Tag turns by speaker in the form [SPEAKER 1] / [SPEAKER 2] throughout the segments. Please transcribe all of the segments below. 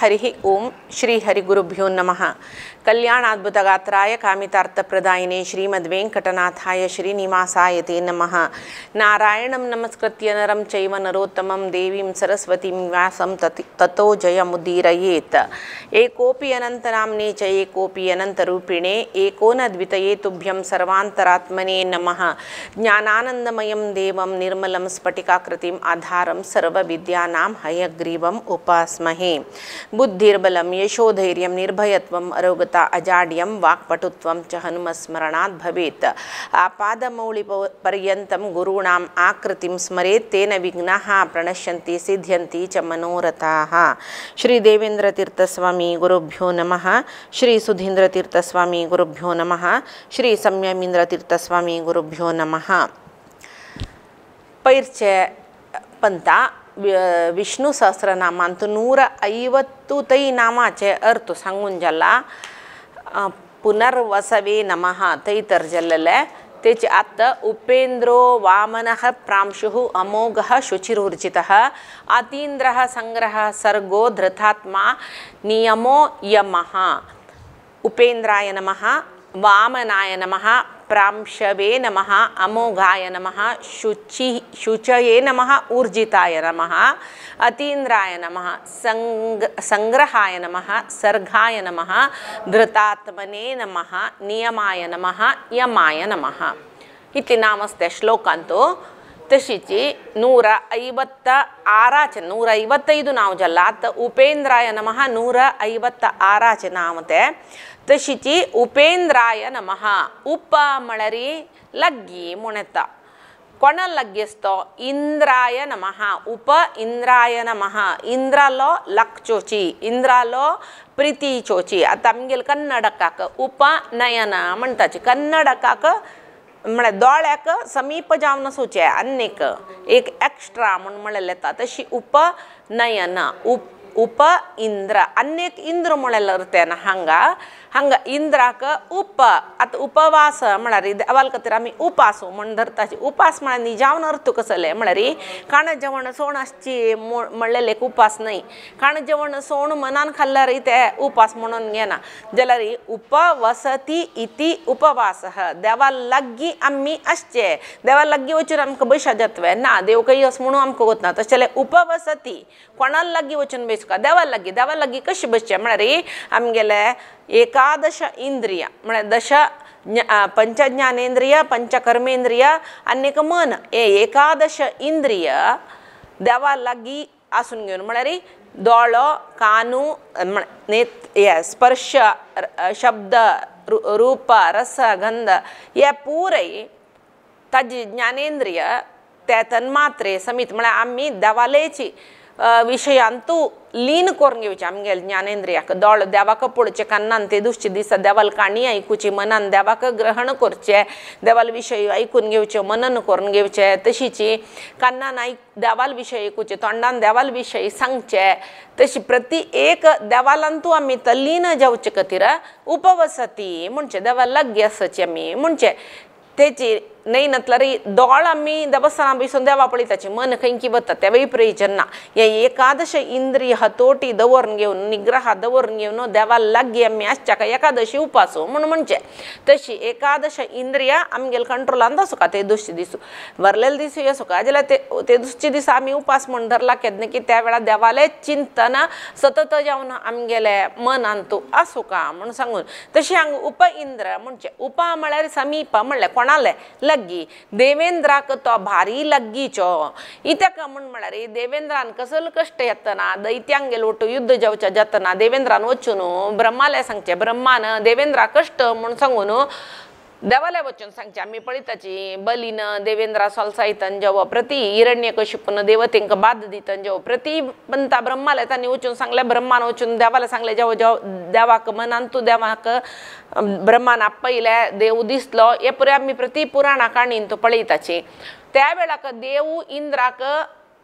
[SPEAKER 1] हरि ओम श्री हरि गुरुभ्यो नमः। कल्याणाद्भुतगात्राय कामितार्थप्रदायिने श्रीमद्वेङ्कटनाथाय श्रीनिवासाय ते नमः। नारायणं नमस्कृत्य नरं चैव नरोत्तमं देवीं सरस्वतीं व्यासं ततो जयमुदीरयेत्। एकोऽपि अनन्तनाम्ने च एकोऽपि अनन्तरूपिणे एकोनद्वितये तुभ्यं सर्वान्तरात्मने नमः। ज्ञानानन्दमयं देवं निर्मलं स्फटिकाकृतिम् आधारं सर्वविद्यानां हयग्रीवम् उपास्महे। बुद्धिर्बलं यशोधैर्यं निर्भयत्वम् अरोगता अजाड्यं वाक्पटुत्वं च हनुमस्मरणात् भवेत्। आपादमौलिपर्यन्तं गुरूणाम् आकृतिं स्मरेत् तेन विघ्नाः प्रणश्यन्ति सिद्ध्यन्ति च मनोरथाः। श्री देवेन्द्रतीर्थस्वामी गुरुभ्यो नमः। श्री सुधीन्द्रतीर्थस्वामी गुरुभ्यो नमः। श्री संयमीन्द्रतीर्थस्वामी गुरुभ्यो नमः। पैरचे पंता विष्णु सहस्रनामांत 150 तै नामाचे अर्थ सांगून जाला। पुनर्वसवे नमः तै तर जाल्लेले तेचे आतां उपेंद्रो वामनः प्रांशुः अमोघः शुचिरूर्जितः अतीन्द्रः संग्रहः सर्गो धृतात्मा नियमो यमः। उपेंद्राय नमः, वामनाय नमः, प्रांशवे नमः, अमोघाय नमः, शुचये नमः, ऊर्जिताय नमः, अतीन्द्राय नमः, संग्रहाय नमः, सर्गाय नमः, धृतात्मने नमः, नियमाय नमः, यमाय नमः इति नामस्ते श्लोकांतु। तशीची 156 155 नाव जाला। आतां उपेंद्राय नमः 156 नाव ते। तशीची उपेंद्राय नमः उप म्हळ्यार लग्गी म्हूण येता। कोणा लग्गी आसता? इंद्राय नमः। उप इंद्राय नमः, इंद्रालो लागचोची, इंद्रालो प्रितीचोची। आतां आमगेले कन्नडकाक उपनयन म्हणटाची। कन्नडकाक म्हळ्यार दोळ्याक समीप जावन आसूचें आनीक एक एक्स्ट्रा म्हूण म्हणलेलें येता। तशी उपनयन उप इंद्र आनीक इंद्र म्हणलेलो अर्थ येना हांगा। हांगा इंद्राक उप आतां उपवास म्हळ्यार देवाल खातीर आमी उपास म्हूण धरताची। उपास म्हळ्यार निजावन अर्थ कसले म्हळ्यार काण जेवण सोण आसची म्हणलेले एक उपास न्हय। काण जेवण सोण मनान खाल्ल्यार ते उपास म्हणून घेना। जाल्यार उपवसती इति उपवासः, देवा लागीं आमी आसचे, देवा लागीं वचून आमकां बशा जातवे ना, देव खंय आसा म्हणून आमकां वतना। तशें जाल्यार उपवसती कोणा लागीं वचून बेसका, देवा लागीं। देवा लागीं कशें बसचें म्हळ्यार आमगेले एकादश इंद्रिय म्हळ्यार दश पंचज्ञानेंद्रिय, पंचकर्मेंद्रिय आनी एक मन, हे एकादश इंद्रिय देवा लागीं आसून घेवन म्हळ्यार दोळो, कानू, स्पर्श, शब्द, रूप, रस, गंध हे पुराय ताजी ज्ञानेंद्रिय ते तन्मात्रे समीत म्हळ्यार आमी देवालेची विशयांतू लीन करून घेवचें आमगेले ज्ञानेंद्रियाक। दोळ देवाक पळोवचें, कानान ते दुसचे दिसा देवाल काणी आयकुची, मनान देवाक ग्रहण करचें, देवाल विशय आयकून घेवचे, मनन करून घेवचें। तशीची कानान देवाल विशय आयकुचे, तोंडान देवाल विशय सांगचे। तशी प्रति एक देवालांतू आमी तल्लीन जावचे खातीर उपवसती म्हणचे देवा लागीं आसची आमी म्हणचे। तेची न्हय नातल्यार दोळ आमी देवस्थाना बसून देवा पळयताची, मन खंयकी वता तेवूय प्रयोजन ना। हे एकादश इंद्रिय हतोटी दवरून घेवन, निग्रह दवरून घेवन देवा लागीं आमी आसच्या एकादशी उपास म्हूण म्हणचे। तशी एकादश इंद्रिय आमगेले कंट्रोलांत आसूका ते दुसरे दिसू वरलेले दिसूय आसूका। जाल्यार ते दुसरे दिसा आमी उपास म्हूण धरला केन्ना की त्या वेळार देवालें चिंतन सतत जावन आमगेले मनांत आसूका म्हूण सांगून। तशी हांगा उप इंद्र म्हणचे उप म्हळ्यार समीप म्हणल्यार कोणाले लग्गी, देवेंद्राक तो भारी लग्गीचो। इत्याक म्हूण म्हळ्यार देवेंद्रान कसल कश्ट येतना दैत्यांगेल वटू युद्ध जावच्या जातना देवेंद्रान वचून ब्रह्माले सांगचें, ब्रह्मान देवेंद्रा कश्ट म्हूण सांगून देवाले वचून सांगचें। आमी पळयताची बलीन देवेंद्रा सोलसायतन जेवो प्रति हिरण्यकशिपून देवतेंक बाद दितन जेवो प्रति पंता ब्रह्माले तांणी वचून सांगलें, ब्रह्मान वचून देवाले सांगलें जेवो जेव देवाक मनान तूं देवाक ब्रह्मान आपयलें, देव दिसलो। हे पुराय आमी प्रति पुराणा काणीन तूं पळयताची। त्या वेळाक देव इंद्राक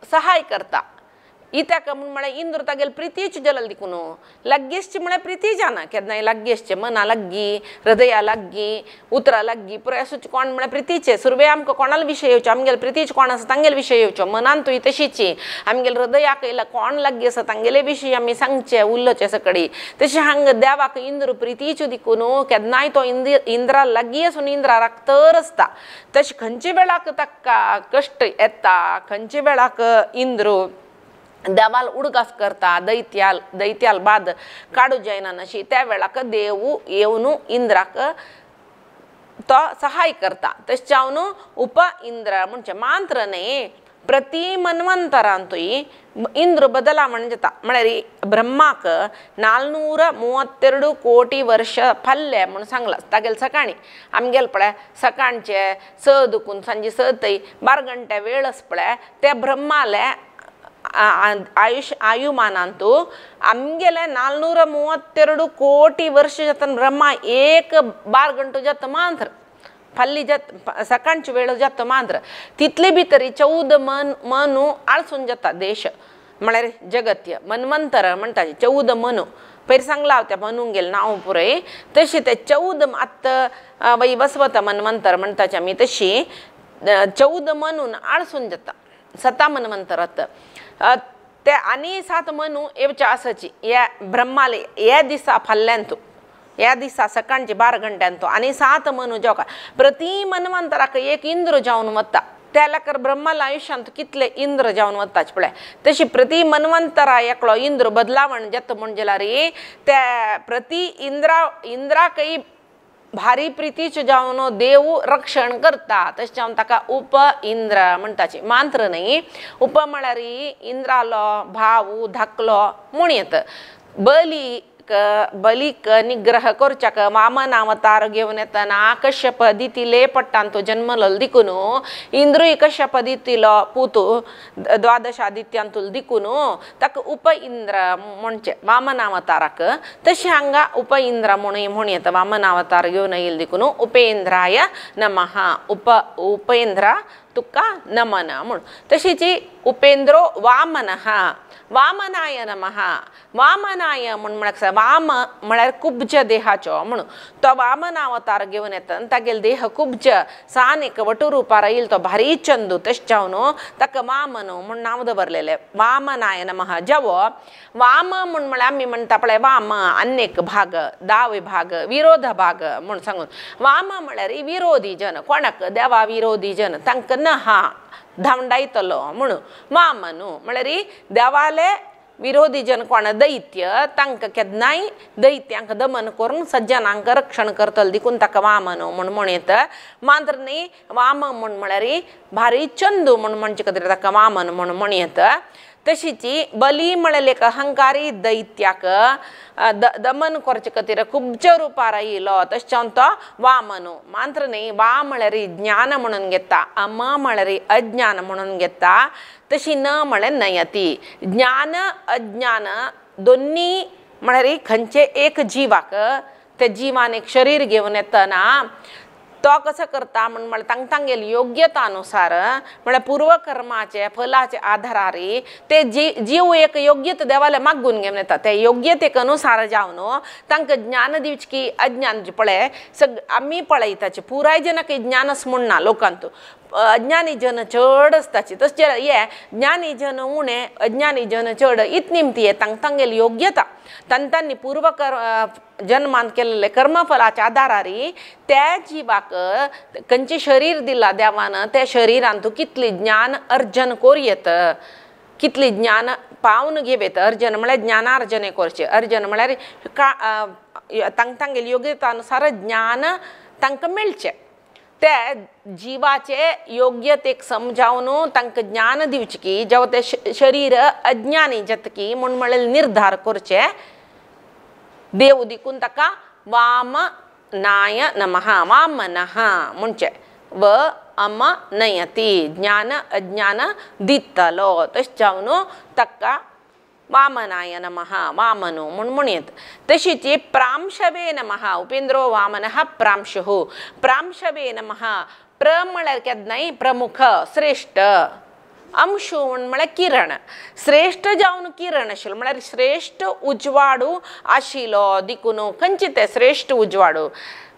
[SPEAKER 1] सहाय करता। इत्याक म्हूण म्हळ्यार इंद्र तागेले प्रितीच जलल दिकून लागींच म्हळ्यार प्रिती जाना केन्नाय लागींचचे मना लागीं हृदया लागीं उतरां लागीं पुराय अशें कोण म्हळ्यार प्रितीचे सुरवे आमकां कोणाल विशय येवचो आमगेले प्रितीच कोण आसा तांगेले विशय येवचो मनांतूय तशीची आमगेले हृदयाक कोण लागीं आसा तांगेले विशय आमी सांगचे उलोवचे सकडी तशें हांगा देवाक इंद्र प्रितीच दिकून केन्नाय तो इंद्रा लागीं आसून इंद्रा राखतर आसता तशें खंयचे वेळाक ताका कश्ट येता खंयचे वेळाक इंद्र देवाल उडगास करता दैत्याल दैत्याल बाद काडू जायना अशी त्या वेळाक देव येवन इंद्राक तो सहाय करता तशें जावन उप इंद्र म्हणजे मांत्र न्ही प्रति मन्वंतरांतूय इंद्र बदलावण जाता म्हळ्यार ब्रह्माक 432 कोटी वर्ष फाल्ले म्हूण सांगलां तागेले सकाळीं आमगेले पळय सकाळचे 6 दुखून सांजे 6 थंय 12 घंटे वेळ आसा पळय ते ब्रह्माले आयुष आयुमानांतु आमगेले 432 कोटी वर्ष जाता ब्रह्मा एक 12 घंटो जाता मात्र फाल्ली जात सकाळचे वेळ जाता मात्र तितले भितर 14 मनु आळसून जाता देश म्हळ्यार जगत्य मन्वंतर म्हणटा 14 मनु पयर सांगलां हांव त्या मनूंगेलें नांव पुराय तशें ते 14 आतां वैवस्वत मन्वंतर म्हणटाचे आमी तशी 14 मनून आळसून जाता 7 मन्वंतरात ते आनी 7 मनू येवचे आसाची ह्या ब्रह्माले ह्या दिसा फाल्ल्यांतू ह्या दिसा सकाळचे 12 घंट्यांतू आनी 7 मनू जेवका प्रति मन्वंतराक एक इंद्र जावन वता त्या लेकर ब्रह्माला आयुष्यांत कितले इंद्र जावन वताच पळय तशी प्रति मन्वंतरा एकलो इंद्र बदलावण जाता म्हूण जाल्यार त्या प्रति इंद्रा इंद्राकय भारी प्रितीच जावन देव रक्षण करता तशें जावन ताका उप इंद्र म्हणटाचे मांत्र न्ही उप म्हळ्यार इंद्रालो भाव धाकलो म्हूण येता बलीक बलीक निग्रह करच्याक वामन अवतार घेवन येतना कश्यप दितिले पट्टान तो जन्मलो दिकून इंद्रूय कश्यप दितिलो पुतू 12 आदित्यांतूल दिकून ताका उप इंद्र म्हणचें वामन अवताराक तशें हांगा उप इंद्र म्हूण म्हूण येता वामन अवतार घेवन येयल दिकून उपेंद्राय नमः उप उपेंद्र तुका नमन म्हूण तशीच उपेंद्रो वामनः वामनाय नमः वामनाय म्हूण म्हळ्यार वाम म्हळ्यार कुब्ज देहाचो म्हणून तो वामन अवतार घेवन येता तागेलो देह कुब्ज सान एक वटुरुपार येयल तो भारी चंदू तशें जावन ताका वामन म्हूण नांव दवरलेलें वामनाय नमः जवो वाम म्हूण म्हळ्यार आमी म्हणटा पळय वाम आन्नेक भाग दावे भाग विरोध भाग म्हूण सांगून वाम म्हळ्यार विरोधी जन कोणाक देवा विरोधी जन तांकां न हा धांवडायतलो म्हणून वामनू म्हळ्यार देवाले विरोधी जन कोण दैत्य तांकां केन्नाय दैत्यांक दमन करून सज्जनांक रक्षण करतलो देखून ताका वामन म्हूण म्हण येता मात्र न्ही वाम म्हूण म्हळ्यार भारी चंदू म्हूण म्हणचे खातीर ताका वामन म्हूण म्हण येता तशीच बली म्हळ्यार एक अहंकारी दैत्याक दमन करचे खातीर खुबच्या रुपार येयलो तशें जावन तो वामन मात्र न्ही वा म्हळ्यार ज्ञान म्हणून घेता अम म्हळ्यार अज्ञान म्हणून घेता तशी न म्हळ्यार नयती ज्ञान अज्ञान दोन्ही म्हळ्यार खंयचे एक जिवाक त्या जिवान एक शरीर घेवन येतना तो कसो करता म्हूण म्हळ्यार तांकां तांगेले योग्यतानुसार म्हळ्यार पूर्वकर्माचे फलाचे आधारार ते जीव एक योग्यता देवाले मागून घेवन येता ते योग्यतेक अनुसार जावन तांकां ज्ञान दिवचें की अज्ञान पळय सग आमी पळयताचे पुराय जनाक ज्ञानच म्हूण ना लोकांत अज्ञानी जन चड आसताची तशें हे ज्ञानी जन उणें अज्ञानी जन चड इत निमती तांकां तांगेली योग्यता तांणी पूर्वकर जन्मान केल्ले कर्मफलाच्या आधारार त्या जिवाक खंयचें शरीर दिलां देवान त्या शरिरान तूं कितलें ज्ञान अर्जन करूं येत कितलें ज्ञान पावन घेवं अर्जन म्हळ्यार ज्ञानार्जन करचें अर्जन म्हळ्यार तांकां तांगेली योग्यता अनुसार ज्ञान तांकां मेळचें त्या जिवाचे योग्यतेक समजावन तांकां ज्ञान दिवचें की जेन्ना तें शरीर अज्ञानी जाता की म्हूण म्हळ्यार निर्धार करचें देव देखून ताका वामनाय नमः वामनः म्हणचें व अम नयती ज्ञान अज्ञान दितलो तशें जावन ताका वामनाय नमः वामनो म्हूण म्हणयत तशीच प्रांशवे नमः उपेंद्रो वामनः प्रांशुः प्रांशवे नमः प्र म्हळ्यार केन्नाय प्रमुख श्रेष्ठ अंशु म्हळ्यार किरण श्रेश्ठ जावन किरण आशिल्लो म्हळ्यार श्रेश्ठ उजवाडू आशिल्लो देखून खंयचे ते श्रेश्ठ उजवाडू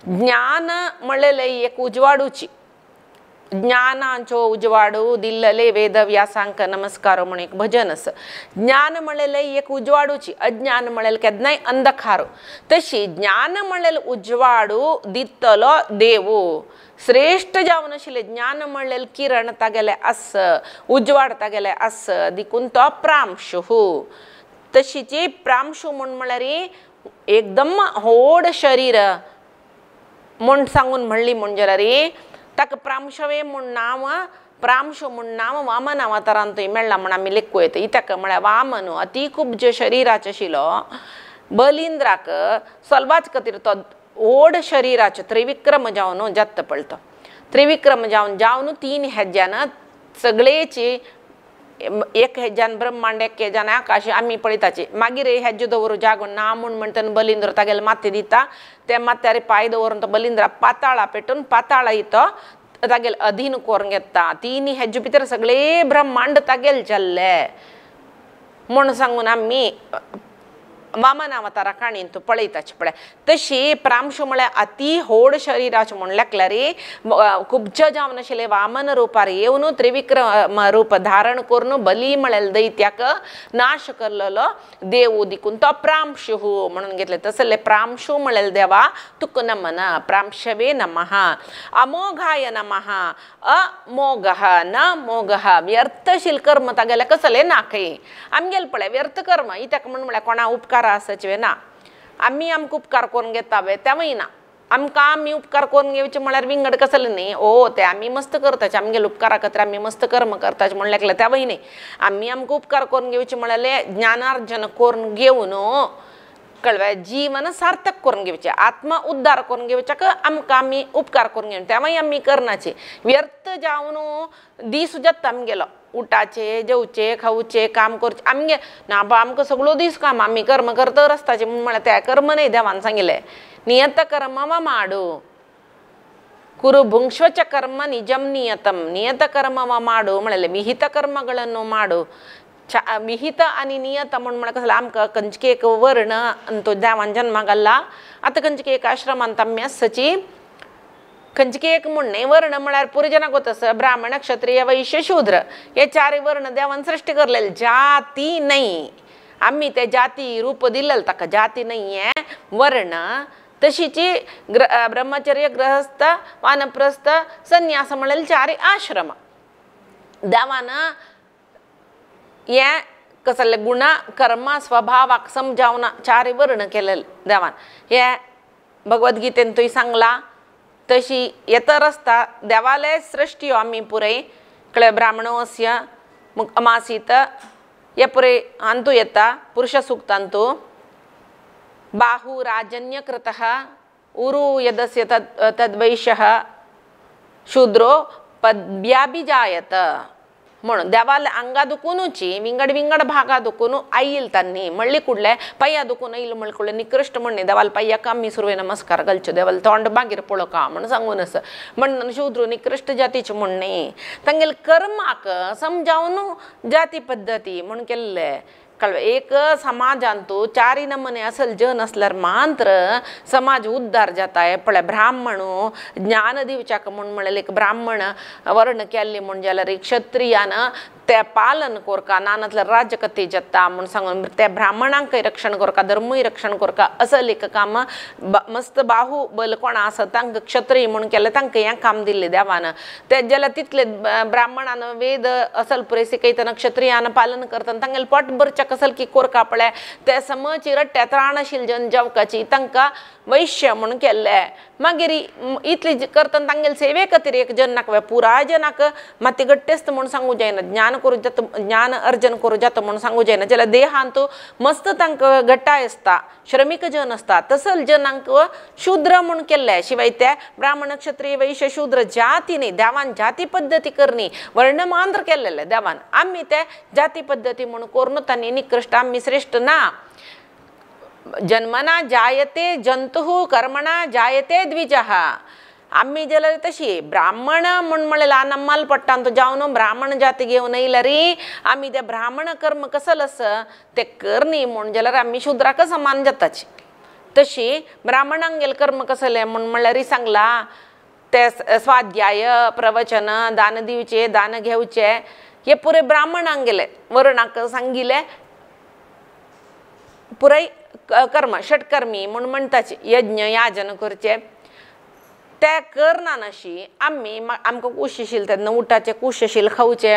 [SPEAKER 1] ज्ञान म्हणलेलें एक उजवाडूची ज्ञानाचो उजवाडू दिल्लले वेदव्यासांक नमस्कार म्हण एक भजन आसा. ज्ञान म्हणलेलें एक उजवाडूची अज्ञान म्हणलें केन्नाय अंधकारो तशी ज्ञान म्हणलेलें उजवाडू दितलो देवू श्रेश्ठ जावन आशिल्लें ज्ञान म्हणलेलें किरण तागेलें आस उजवाड तागेलें आस देखून तो प्रांशु. तशीची प्रांशु म्हूण म्हळ्यार एकदम व्हड शरीर म्हूण सांगून म्हणली म्हूण जाल्यार ताका प्रांशवे म्हूण नांव प्रांशु म्हूण नांव वामन अवतारांतूय मेळ्ळां म्हूण आमी लेखू येता. कित्याक म्हळ्यार वामन अती खूब शरिराचो आशिल्लो बलिंद्राक सलवाच खातीर तो व्हड शरिराचो त्रिविक्रम जावन जाता पळय तो त्रिविक्रम जावन जावन तीन हेज्यान सगळेची एक हेज्यान ब्रह्मांड एक हेज्यान आकाश आमी पळयताची मागीर हेज्यो दवरू जागो ना म्हूण म्हणटा बलिंद्र तागेले माथें दिता त्या माथ्यार पांय दवरून तो बलिंद्रा पाताळा पेटून पाताळा तो तागेले अधीन करून घेता तीन हेज्यो भितर सगळे ब्रह्मांड तागेले जाल्ले म्हूण सांगून आमी वामन अवतारा काणयेन तूं पळयताची पळय. तशी प्रांशु म्हळ्यार अती व्हड शरिराचो म्हूण लेखल्यार खुबशे जावन आशिल्ले वामन रुपार येवन त्रिविक्रम रूप धारण करून बली म्हळ्यार दैत्याक नाश करलेलो देव देखून तो प्रांशु म्हणून घेतले. तसले प्रांशु म्हळ्यार देवा तुका नमन प्रांशवे नमः. अमोघाय नमः अमोघः न मोघः व्यर्थशील कर्म तागेले कसले ना खंय आमगेले पळय व्यर्थ कर्म कित्याक म्हूण म्हळ्यार कोणा उपकार आसाचे ना आमी आमकां उपकार करून घेता वे तेवूय ना आमकां आमी उपकार करून घेवचे म्हळ्यार विंगड कसले न्ही ओ ते आमी मस्त करताचे आमगेले उपकारा खातीर आमी मस्त कर्म करताचे म्हूण लेखलें तेवूय न्ही आमी आमकां उपकार करून घेवचे म्हळ्यार ज्ञानार्जन करून घेवन कळ्ळें जीवन सार्थक करून घेवचें आत्मा उद्धार करून घेवच्याक आमकां आमी उपकार करून घेवन तेवूय आमी करनाचे व्यर्थ जावन दीस जाता आमगेलो उठाचे जेवचे खावचे काम करचे आमगे ना बा आमकां सगळो दीस काम आमी कर्म करतर आसताचे म्हूण म्हळ्यार तें कर्म न्ही देवान सांगिल्लें नियत कर्म माडू ಕುರು ಭುಂಕ್ಷ್ವಚ ಕರ್ಮ ನಿಜಂ ನಿಯತಂ ನಿಯತ ಕರ್ಮವ ಮಾಡು म्हळ्यार ವಿಹಿತ ಕರ್ಮಗಳನ್ನು ಮಾಡು विहित आनी नियत म्हूण म्हळ्यार कसलें आमकां खंयचे एक वर्ण तो देवान जन्माक घाल्ला आतां खंयचे एक आश्रमांत आमी आसची खंयचे एक म्हूण न्ही वर्ण म्हळ्यार पुरजनाक वता ब्राह्मण क्षत्रिय वैश्य शूद्र हे चार वर्ण देवान सृश्टी करलेले जाती न्ही आमी ते जाती रूप दिलेलें ताका जाती न्ही हें वर्ण तशीची ब्रह्मचर्य गृहस्थ वानप्रस्थ संन्यास म्हळ्यार चार आश्रम देवान हें कसले गुण कर्म स्वभावाक समजावन चार वर्ण केलेले देवान हें भगवद्गीतेन तुवें सांगलां. तशी येतर आसता देवाले सृश्टी आमी पुराय कळ्ळें ब्राह्मणोस्य अमासीत हे पुराय अंतू येता पुरुष सुक्तांतू बाहु राजन्य कृतः उरु यदस्य तद्वैश्यः शूद्रो पद्भ्याभिजायत म्हणून देवाले आंगा दुखुनूची विंगड विंगड भागा दुखून आयल तांणी म्हणली कुडले पांया दुखून आयल म्हणले कुडले निकृश्ट म्हणणे देवाल पांयाक आमी सुरवे नमस्कार घालच्यो देवाल तोंड मागीर पळोवका म्हूण सांगून आसा म्हणून शूद्र निकृश्ट जातीचे म्हूण न्ही तांगेले कर्माक समजावन जाती पद्दती म्हूण केल्ले कळ्ळें. एक समाजांतू चारी नमने असल जन आसल्यार मात्र समाज उद्धार जाता. हें पळय ब्राह्मण ज्ञान दिवच्याक म्हूण म्हळ्यार एक ब्राह्मण वर्ण केल्ले म्हूण जाल्यार एक क्षत्रियान ते पालन कोरका ना नासल्यार राज्य कथी जाता म्हूण सांगून त्या ब्राह्मणांकय रक्षण कोरका धर्मूय रक्षण कोरका असल एक काम मस्त बाहुबल कोण आसा तांकां क्षत्रिय म्हूण केलें तांकां हें काम दिल्लें देवान ते जाल्यार तितले ब्राह्मणान वेद असल पुराय शिकयतना क्षत्रियान पालन करतना तांगेलें पोट भरच्या कसल की कोरका पळय ते समची रट्ट्या त्राणशील जन जेवकाची तांकां वैश्य म्हूण केल्लें. मागीर इतली करतना तांगेले सेवे खातीर एक जनाक पुराय जनाक माती घट्टेस्त म्हूण सांगू जायना ज्ञान करूं जाता ज्ञान अर्जन करूं जाता म्हूण सांगू जायना जाल्यार देहांत मस्त तांकां घट्टाय आसता श्रमीक जन आसता तसल जनांक शूद्र म्हूण केल्लें. शिवाय ते ब्राह्मण क्षत्रिय वैश्य शूद्र जाती न्ही देवान जाती पद्दती करणी वर्ण मांद्र केल्लें देवान आमी ते जाती पद्दती म्हूण करून तांणी निकृश्ट आमी श्रेश्ठ ना. जन्मना जायते जंतुः कर्मणा जायते द्विजः आमी जाल्यार तशी ब्राह्मण म्हूण म्हणलें नम्माल पडटा जावन ब्राह्मण जाती घेवन येयल्यार आमी ते ब्राह्मण कर्म कसल आसा ते करनी म्हूण जाल्यार आमी शुद्राक समान जाताची. तशी ब्राह्मणांगेल कर्म कसलें म्हूण म्हणल्यार सांगला ते स्वाध्याय प्रवचन दान दिवचे दान घेवचे हे पुरे ब्राह्मणांगेले वर्णाक सांगिले पुराय कर्म षटकर्मी म्हूण म्हणटाची यज्ञ याजन करचे ते करनाशी आमी आमकां कुशशील तेन्ना उठाचे कुशशील खावचे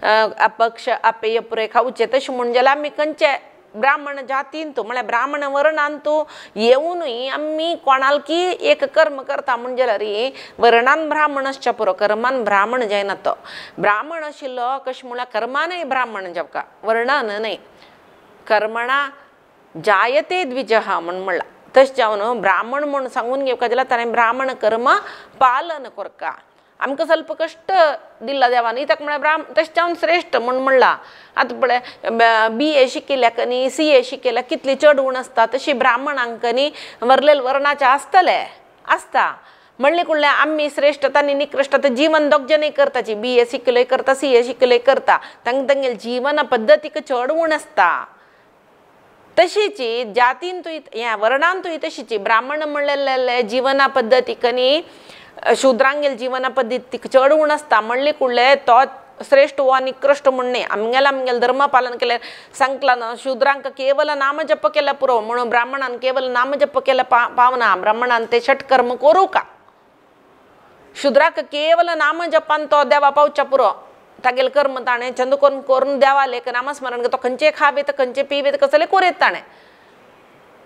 [SPEAKER 1] अपक्ष अपेय पुरे खावचे तशें म्हूण जाल्यार आमी खंयचे ब्राह्मण जातींतू म्हळ्यार ब्राह्मण वर्णांतू येवनूय आमी कोणालकी एक कर्म करता म्हूण जाल्यार वर्णान ब्राह्मण आसच्या पुरो कर्मान ब्राह्मण जायना तो. ब्राह्मण आशिल्लो कशें म्हळ्यार कर्मानय ब्राह्मण जावका वर्णान न्हय. कर्मणा जायते द्विजः म्हूण म्हणलां तशें जावन ब्राह्मण म्हूण सांगून घेवका जाल्यार ताणें ब्राह्मण कर्म पालन करका. आमकां ಸ್ವಲ್ಪ कश्ट दिला देवान इत्याक म्हळ्यार ब्राह्मण तशें जावन श्रेश्ठ म्हूण म्हणलां. आतां पळय बी ए शिकिल्ल्याक न्ही सी ए शिकिल्ल्याक कितली चड उण आसता तशी ब्राह्मणांक न्ही वरलेल वर्णाचे आसतले आसता म्हणले कुडले आमी श्रेश्ठ तांणी निकृश्ट. आतां जीवन दोग जनय करताची बी ए शिकिल्लोय करता सी ए शिकिल्लोय करता तांकां तांगेले जीवन पद्दतीक चड उण आसता. तशीची जातींतूय ह्या वर्णांतूय तशीची ब्राह्मण म्हणलेले जीवना पद्दतीक न्ही शूद्रांगेल जीवना पद्दतीक चड उण आसता म्हणले कुडले तो श्रेश्ठ वा निकृश्ट म्हूण न्ही. आमगेले आमगेले धर्म पालन केल्यार सांगला ना शूद्रांक केवल नामजप केल्यार पुरो म्हणून ब्राह्मणान केवल नामजप केल्यार पावना ब्राह्मणान ते षटकर्म करूं का. शूद्राक केवल नामजपान तो देवा पावच्या पुरो तागेले कर्म ताणें चंद करून करून देवाले नामस्मरण तो खंयचे खावेत खंयचे पिवेत कसले कोरेत ताणें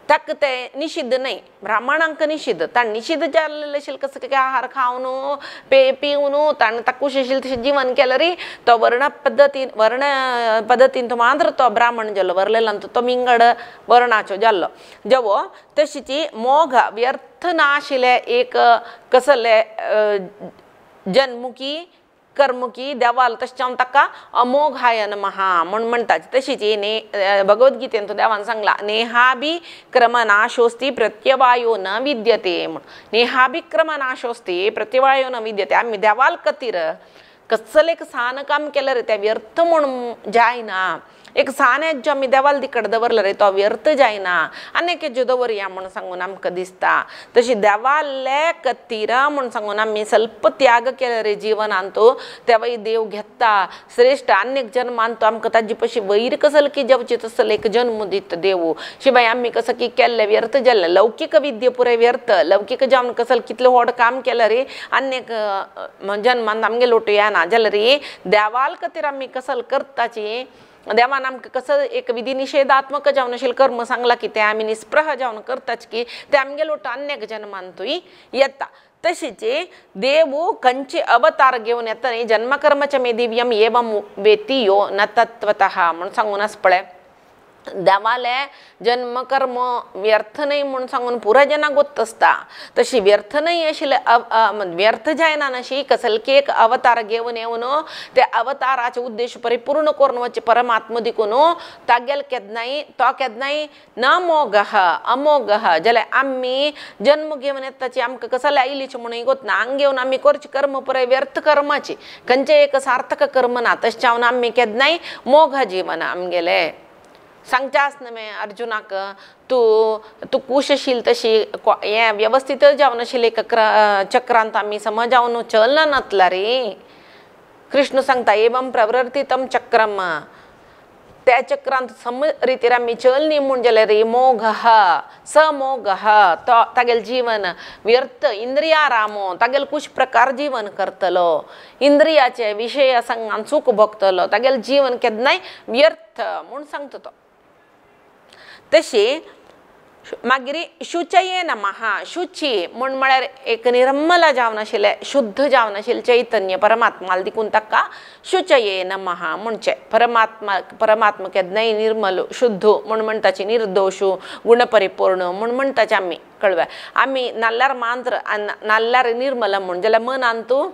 [SPEAKER 1] ताका ते निषिद्ध न्हय ब्राह्मणांक निषिद्ध. ताणें निषिद्ध जाल्लें आशिल्लें कसं काय आहार खावन पे पिवन ताणें ताका कशें आशिल्लें तशें जीवन केलें री तो वर्ण पद्दतीन वर्ण पद्दतीन तो मात्र तो ब्राह्मण जालो वरलेलो तो मिंगड वर्णाचो जाल्लो जेवो. तशीची मोग व्यर्थ नाशिल्लें एक कसलें जन्मुखी कर्मुखी देवाल तशें जावन ताका अमोघाय नमः म्हूण म्हणटा. तशीच ने भगवद्गीतेन तो देवान सांगला नेहाभिक्रमनाशोस्ति प्रत्यवायो न विद्यते म्हूण. नेहाभिक्रमनाशोस्ति प्रत्यवायो न विद्यते. आमी देवाल खातीर कसलें एक सान काम केलें रे तें व्यर्थ म्हूण जायना. एक सान हेज्यो आमी देवाल दिकड दवरलो रे तो व्यर्थ जायना आनी एक हेज्यो दवरया म्हूण सांगून आमकां दिसता. तशी देवाले खातीर म्हूण सांगून आमी स्वल्प त्याग केलो रे जिवनांत तेवय देव घेता श्रेश्ठ आनी एक जन्मान तो आमकां ताजे पशी वयर कसल की जावची तसलो एक जन्म दिता देव. शिवाय आमी कसो की केल्लें व्यर्थ जाल्लें लौकीक विद्या पुराय व्यर्थ लौकीक जावन कसल कितलें व्हड काम केलें रे आनी एक जन्मान आमगे लोटू येना जाल्यार रे देवाल खातीर आमी कसल करताची देवान आमकां कसो एक विधी निशेधात्मक जावन आशिल्लें कर्म सांगलां की तें आमी निस्पृह जावन करताच की तें आमगे लोट आन्यक जन्मांतूय येता. तशीच देव खंयचे अवतार घेवन येता न्ही जन्मकर्मच मे दिव्यम एवं वेती यो न तत्वतः म्हूण सांगून आसा पळय. देवाले जन्म कर्म व्यर्थ न्हय म्हूण सांगून पुराय जनाक गोत्त आसता. तशी व्यर्थ न्हय आशिल्लें व्यर्थ जायना अशी कसलकी एक अवतार घेवन येवन त्या अवताराचे उद्देश परिपूर्ण करून वचचे परमात्मा देखून तागेल केन्नाय तो केन्नाय न मोगः अमोगः जाल्यार आमी जन्म घेवन येताची आमकां कसले आयलीच म्हणून गोतना हांगा घेवन आमी करचे कर्म पुराय व्यर्थ कर्माची खंयचें एक सार्थक कर्म ना. तशें जावन आमी केन्नाय मोग जीवन आमगेलें सांगचें आसना मागीर अर्जुनाक तूं तूं कूश आशिल्ली तशी हें वेवस्थीत जावन आशिल्लें एक चक्रांत आमी समज जावन चलना नातला रे. कृष्ण सांगता एवं प्रवर्तितं चक्रम त्या चक्रांत सम रितीर आमी चलनी म्हूण जाल्यार रे मोगः समोगः तो तागेलें जीवन व्यर्थ इंद्रिया रामो तागेलो कुश प्रकार जीवन करतलो इंद्रियाचे विशय संगान सुख भोगतलो तागेलें जीवन केन्नाय व्यर्थ म्हूण सांगता तो. तशी मागीर शुचये नमः शुची म्हूण म्हळ्यार एक निर्मल जावन आशिल्लें शुद्ध जावन आशिल्लें चैतन्य परमात्माल देखून ताका शुचये नमः म्हणचें. परमात्मा परमात्मा केन्नाय निर्मल शुद्ध म्हूण म्हणटाची निर्दोशू गुणपरिपूर्ण म्हूण म्हणटाचे आमी कळवे. आमी नाल्ल्यार मांत्र नाल्ल्यार निर्मल म्हूण जाल्यार मनांतू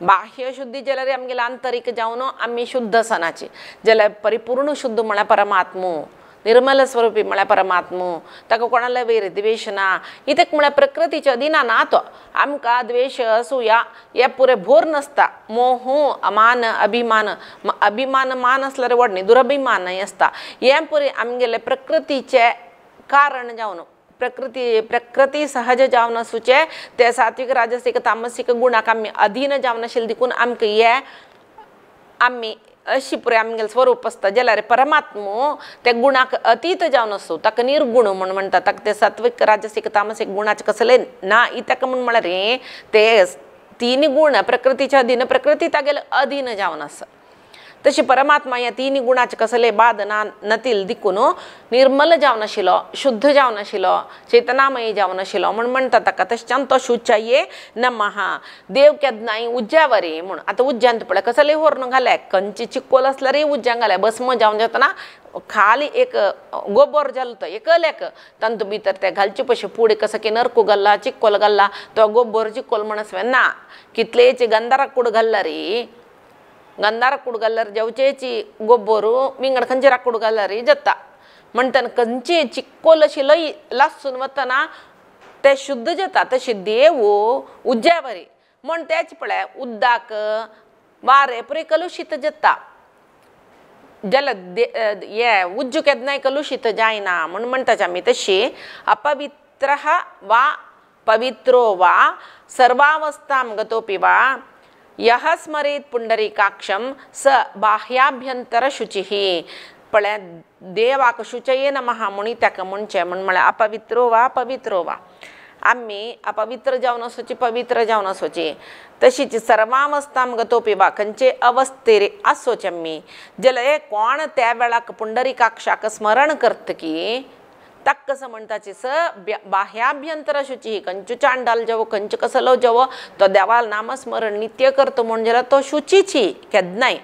[SPEAKER 1] बाह्य शुद्धी जाल्यार आमगेलें आंतरीक जावन आमी शुद्ध आसनाची जाल्यार परिपूर्ण शुद्ध म्हळ्यार परमात्मो. निर्मल स्वरूपी म्हळ्यार परमात्मो ताका कोणाले वयर द्वेश ना इतक म्हळ्यार प्रकृतीच्या अधीना ना तो आमकां द्वेश असूया हे पुरे भोर नासता मोह अमान अभिमान अभिमान मान आसल्यार व्हड न्ही दुरभिमानय आसता हें पुरे आमगेले प्रकृतीचें कारण जावन प्रकृती प्रकृती सहज जावन आसूचें ते सात्विक राजसीक तामसीक गुणाक आमी अधीन जावन आशिल्ले देखून आमकां हे आमी अशी पुरे आमगेलें स्वरूप आसता जाल्यार परमात्मो ते गुणाक अतीत जावन आसूं ताका निर्गुण म्हूण म्हणटा ताका ते सात्विक राजसीक तामसीक गुणाचे कसले ना इत्याक म्हूण म्हळ्यार ते तीन गुण प्रकृतीच्या अधीन प्रकृती तागेले अधीन जावन आसा तशी परमात्मा ह्या तीन गुणाचे कसले बाद ना नतील देखून निर्मल जावन आशिल्लो शुद्ध जावन आशिल्लो चेतनामयी जावन आशिल्लो म्हूण म्हणटा ताका तशेंच्यान तो शुचाये नमः देव केन्नाय उज्ज्यावरी म्हूण आतां उज्ज्यांत पळय कसले होर्न घाले खंयची चिकोल आसल्यारय उज्ज्यांत घाले भस्म जावन जातना खाली एक गोबोर जालो तो एकलेक तातूंत भितर ते घालचे पशी पुडी कसो की नरकू घाल्ला चिकोल घाल्ला तो गोबोर चिकोल म्हण आसवे ना कितलेच गंधारा कूड घाल्ला रे गंधार कूड घाल्यार जेवचेची गोबोर विंगड खंयचे राकूड घाल्यार जाता म्हणटना खंयची चिकोल अशी लय लासून वतना ते शुद्ध जाता तशें देव उज्ज्या बरी म्हण तेच पळय उदक वारें पुरे कलुशीत जाता जाल्यार हे उज्जू केन्नाय कलुशीत जायना म्हूण म्हणटात आमी तशी अपवित्र वा पवित्रो वा सर्वावस्थां गतोपि वा यः स्मरेत् पुंडरीकाक्षं स बाह्याभ्यंतर शुचिः पळय देवाक शुचये नमः म्हूण ताका म्हणचें म्हूण म्हळ्यार अपवित्रो वा पवित्रो वा आमी अपवित्र जावन आसूची पवित्र जावन आसूची तशीच सर्वावस्थां गतोपि वा खंयचे अवस्थेर आसोचे आमी जाल्यार कोण त्या वेळाक पुंडरीकाक्षाक स्मरण करता की ताका कसो म्हणटाची स बाह्याभ्यंतर शुची खंयचो चांडाल जेवो खंयचो कसलो जेवो तो देवाल नामस्मरण नित्य करता म्हूण जाल्यार तो शुचीची केन्नाय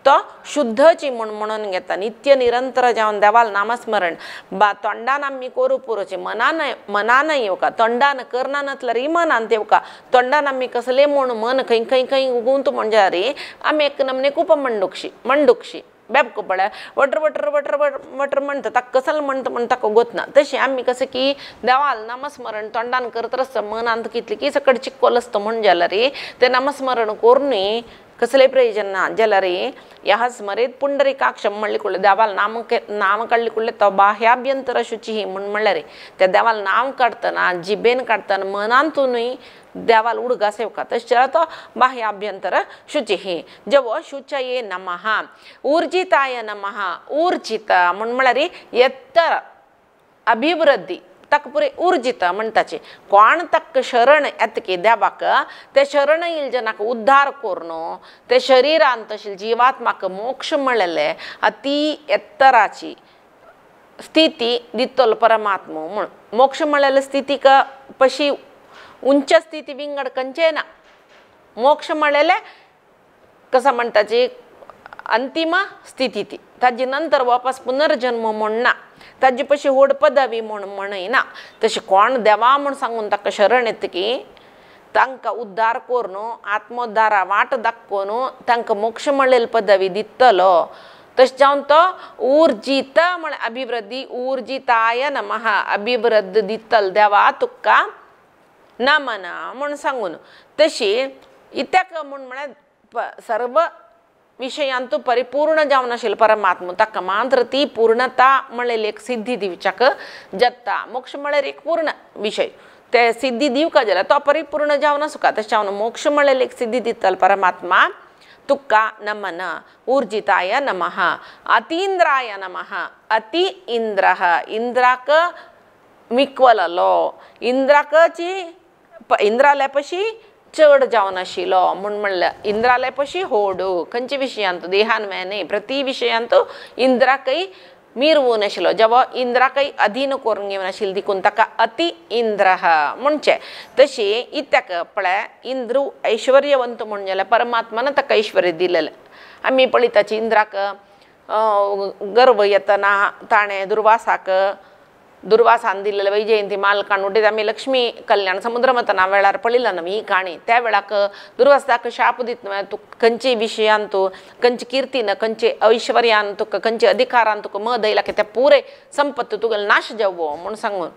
[SPEAKER 1] तो शुद्धची म्हूण म्हणून घेता नित्य निरंतर जावन देवाल नामस्मरण बा तोंडान आमी करूं पुरोची मनान मनान येवका तोंडान करना नासल्यार मनान येवका तोंडान आमी कसले म्हूण मन खंय खंय खंय गुंत म्हण जाल्यार आमी एक नमने खूब मंडुक्षी मंडुक्षी बेबको पळय वटर वटर वटर वटर म्हणटा ताका कसल म्हणटा म्हण ताका गोतना तशें आमी कसं की देवाल नामस्मरण तोंडान करत आसता मनांत कितलें की सकट चिक्कोल आसता म्हण जाल्यार तें नामस्मरण करुनूय कसलें प्रयोजन ना जाल्यार ह्या स्मरेत पुंडरीकाक्षम म्हणले कुडले देवाल नाम नाम काडले कुडले तो बाह्याभ्यंतर शुची म्हूण म्हणल्यार त्या देवाल नाम काडटना जिबेन काडटना मनांतूनय देवाल उडगास येवका तशें जाल्यार तो बाह्याभ्यंतर शुची जेवो शुचये नमः ऊर्जिताय नमः ऊर्जित म्हूण म्हळ्यार एत्तर अभिवृद्धी ताका पुरे ऊर्जित म्हणटाचे कोण ताका शरण येता की देवाक ते शरण येयल जनाक उद्धार करून ते शरिरान तशें जिवात्माक मोक्ष मेळ्ळें अती एत्तराची स्थिती दितलो परमात्मो म्हूण मोक्ष मेळ्ळेले स्थितीक पशी उंच स्थिती विंगड खंयचें ना मोक्ष मेळ्ळेलें कसं म्हणटाची अंतिम स्थिती ती ताजे नंतर वापस पुनर्जन्म म्हूण ना ताजे पशी व्हड पदवी म्हूण म्हणना तशें कोण देवा म्हूण सांगून ताका शरण येता की तांकां उद्धार करून आत्मोद्धारा वाट दाखोवन तांकां मोक्ष मेळ्ळेली पदवी दितलो तशें जावन तो ऊर्जित म्हळ्यार अभिवृद्धी ऊर्जिताय नमः अभिवृद्ध दितल देवा तुका नमन म्हूण सांगून तशी इत्याक म्हूण म्हळ्यार सर्व विशयांतु परिपूर्ण जावन आशिल्लो परमात्मा ताका मात्र ती पूर्णता म्हळ्ळेली एक सिद्धी दिवच्याक जाता मोक्ष म्हळ्यार एक पूर्ण विशय ते सिद्धी दिवका जाल्यार तो परिपूर्ण जावन आसूका तशें जावन मोक्ष म्हळ्ळेली एक सिद्धी दितलो परमात्मा तुका नमन ऊर्जिताय नमः अतींद्राय नमः अति इंद्रः इंद्राक मिक्वललो इंद्राकची इंद्राले पशी चड जावन आशिल्लो म्हूण म्हणल्यार इंद्राले पशी होड खंयच्या विशयांत देहान न्हय प्रति विशयांत इंद्राकय मिरवून आशिल्लो जेवा इंद्राकय अधीन करून घेवन आशिल्लो देखून ताका अति इंद्र म्हणचें तशी इत्याक पळय इंद्र ऐश्वर्यवंत म्हूण जाल्यार परमात्मान ताका ऐश्वर्य दिलेलें आमी पळयताची इंद्राक गर्व येतना ताणें दुर्वासाक दुर्वासान दिलेले वैजयंती माल काडून उडयता आमी लक्ष्मी कल्याण समुद्रमथना वेळार पळयला न्हू ही काणी. त्या वेळाक दुर्वास ताका शाप दित न्हू, तुका खंयचे विशयान तूं खंयचे किर्तीन खंयचे ऐश्वर्यान तुका खंयचे अधिकारान तुका मद येयला की त्या पुरे संपत्त तुगेलो नाश जावो म्हूण सांगून